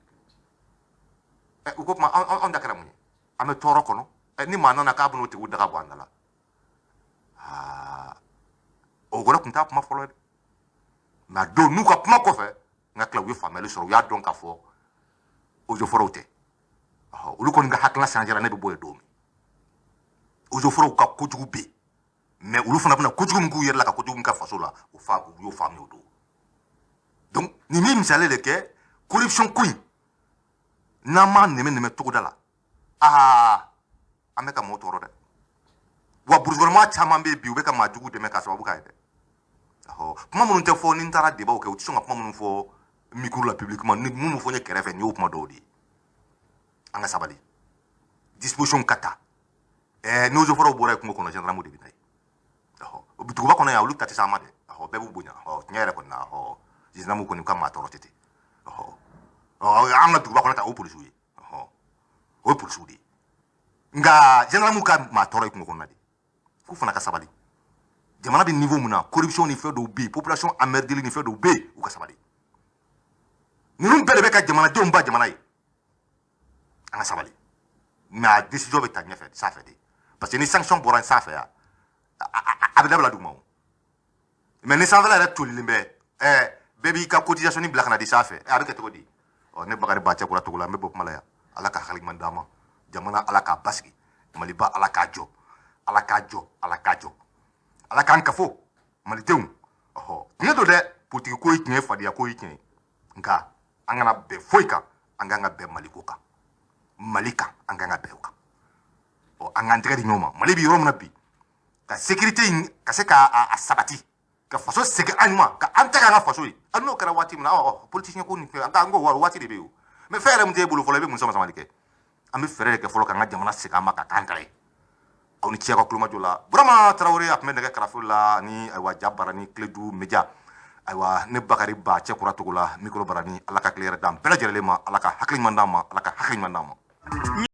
U ko kuma anw ta kɛra mun ye? An bɛ tɔɔrɔ kɔnɔ. Ni maa nana k'a bɛn'o tigiw daga bɔ an da la, aa, o kɔrɔ tun t'a kuma fɔlɔ dɛ. Mais a don n'u ka kuma kɔfɛ, n ka tila, u ye faamuyali sɔrɔ, u y'a dɔn k'a fɔ eaux et forêts tɛ. Olu kɔni ka hakilina changera, ne bɛ bɔ yen don min. Eaux et forêts ka kojugu bɛ yen, mais olu fana bɛna kojugu min k'u yɛrɛ la ka kojugu min kɛ faso la, o fa u y'o faamuya o don. Donc nin min misali de kɛ corruption ko in, n'an m'a nɛmɛ nɛmɛ togoda la, aa, an bɛ ka mɔgɔw tɔɔrɔ dɛ. Wa brousse kɔnɔmaa caman bɛ yen bi, u bɛ ka maa jugu dɛmɛ k'a sababu k'a ye dɛ. Kuma minnu tɛ fɔ, ni n taara débat kɛ, u tɛ sɔn ka kuma minnu fɔ micro la publiquement, ni mun bɛ fɔ n ye kɛrɛfɛ, nin y'o kuma dɔw de ye. An ka sabali, disposition ka ta. N'eaux et forêts bɔra yen kungo kɔnɔ, gendarme de bɛ na yen. Duguba kɔnɔ yan, olu ta tɛ s'an ma dɛ. Bɛɛ b'u bonya. Tiɲɛ yɛrɛ kɔni na, gendarme kɔni ka maa tɔɔrɔ tɛ ten. An ka duguba kɔnɔ ta, o ye polisiw ye, o ye polisiw de ye. Nka gendarme ka maa tɔɔrɔ ye kungo kɔnɔna de, k'u fana ka sabali. Jamana bɛ niveau min na, corruption ni fɛn dɔw bɛ yen, population emmerdeli ni fɛn dɔw bɛ yen, u ka sabali. Ninnu bɛɛ de bɛ ka jamanadenw ba jamana ye. An ka sabali, mais a décision bɛ ta ɲɛfɛ sanfɛ de, parce que ni sanction bɔra sanfɛ yan, a bɛ dabila duguma o. Mais ni sanfɛla yɛrɛ tolilen bɛ, bɛɛ b'i ka cotisation bila ka na di sanfɛ, a bɛ kɛ cogo di? Ɔ, ne Bakari Ba Cɛkura Togo la, n bɛ bɔ kuma la yan. Ala ka hakili ɲuman d'an ma. Jamana, Ala k'a basigi. Maliba, Ala k'a jɔ, Ala k'a jɔ, Ala k'a jɔ, Ala k'an kafo malidenw. Ɔhɔ, tiɲɛ don dɛ, politiki ko ye tiɲɛ ye, fadenya ko ye tiɲɛ ye, nka an kana bɛn foyi kan, an kan ka bɛn Maliko kan, Mali kan, an kan ka bɛn o kan. Ɔ, an k'an tɛgɛ di ɲɔgɔn ma. Mali bɛ yɔrɔ min na bi. Ka sécurité in ka se k'a a sabati, ka faso segin an ma, ka an ta k'an ka faso ye. Hali n'o kɛra waati min na, ɔ politicien ko nin fɛn, an ka an ko waati de bɛ yen o. Mais fɛn yɛrɛ min t'e bolo fɔlɔ, i bɛ mun sama samali kɛ? An bɛ fɛɛrɛ de kɛ fɔlɔ k'an ka jamana segin an ma, ka k'an ta ye. Aw ni ce ka kulomajɔ la. Burama Tarawele, a tun bɛ nɛgɛ karafe la ni ayiwa Jabara ni Kiledu Media. Ayiwa, ne Bakari Ba cɛ kura togo la, micro barani. Ala ka tile yɛrɛ d'an bɛɛ lajɛlen ma, Ala ka hakili ɲuman d'an ma, Ala ka hakili ɲuman d'an ma.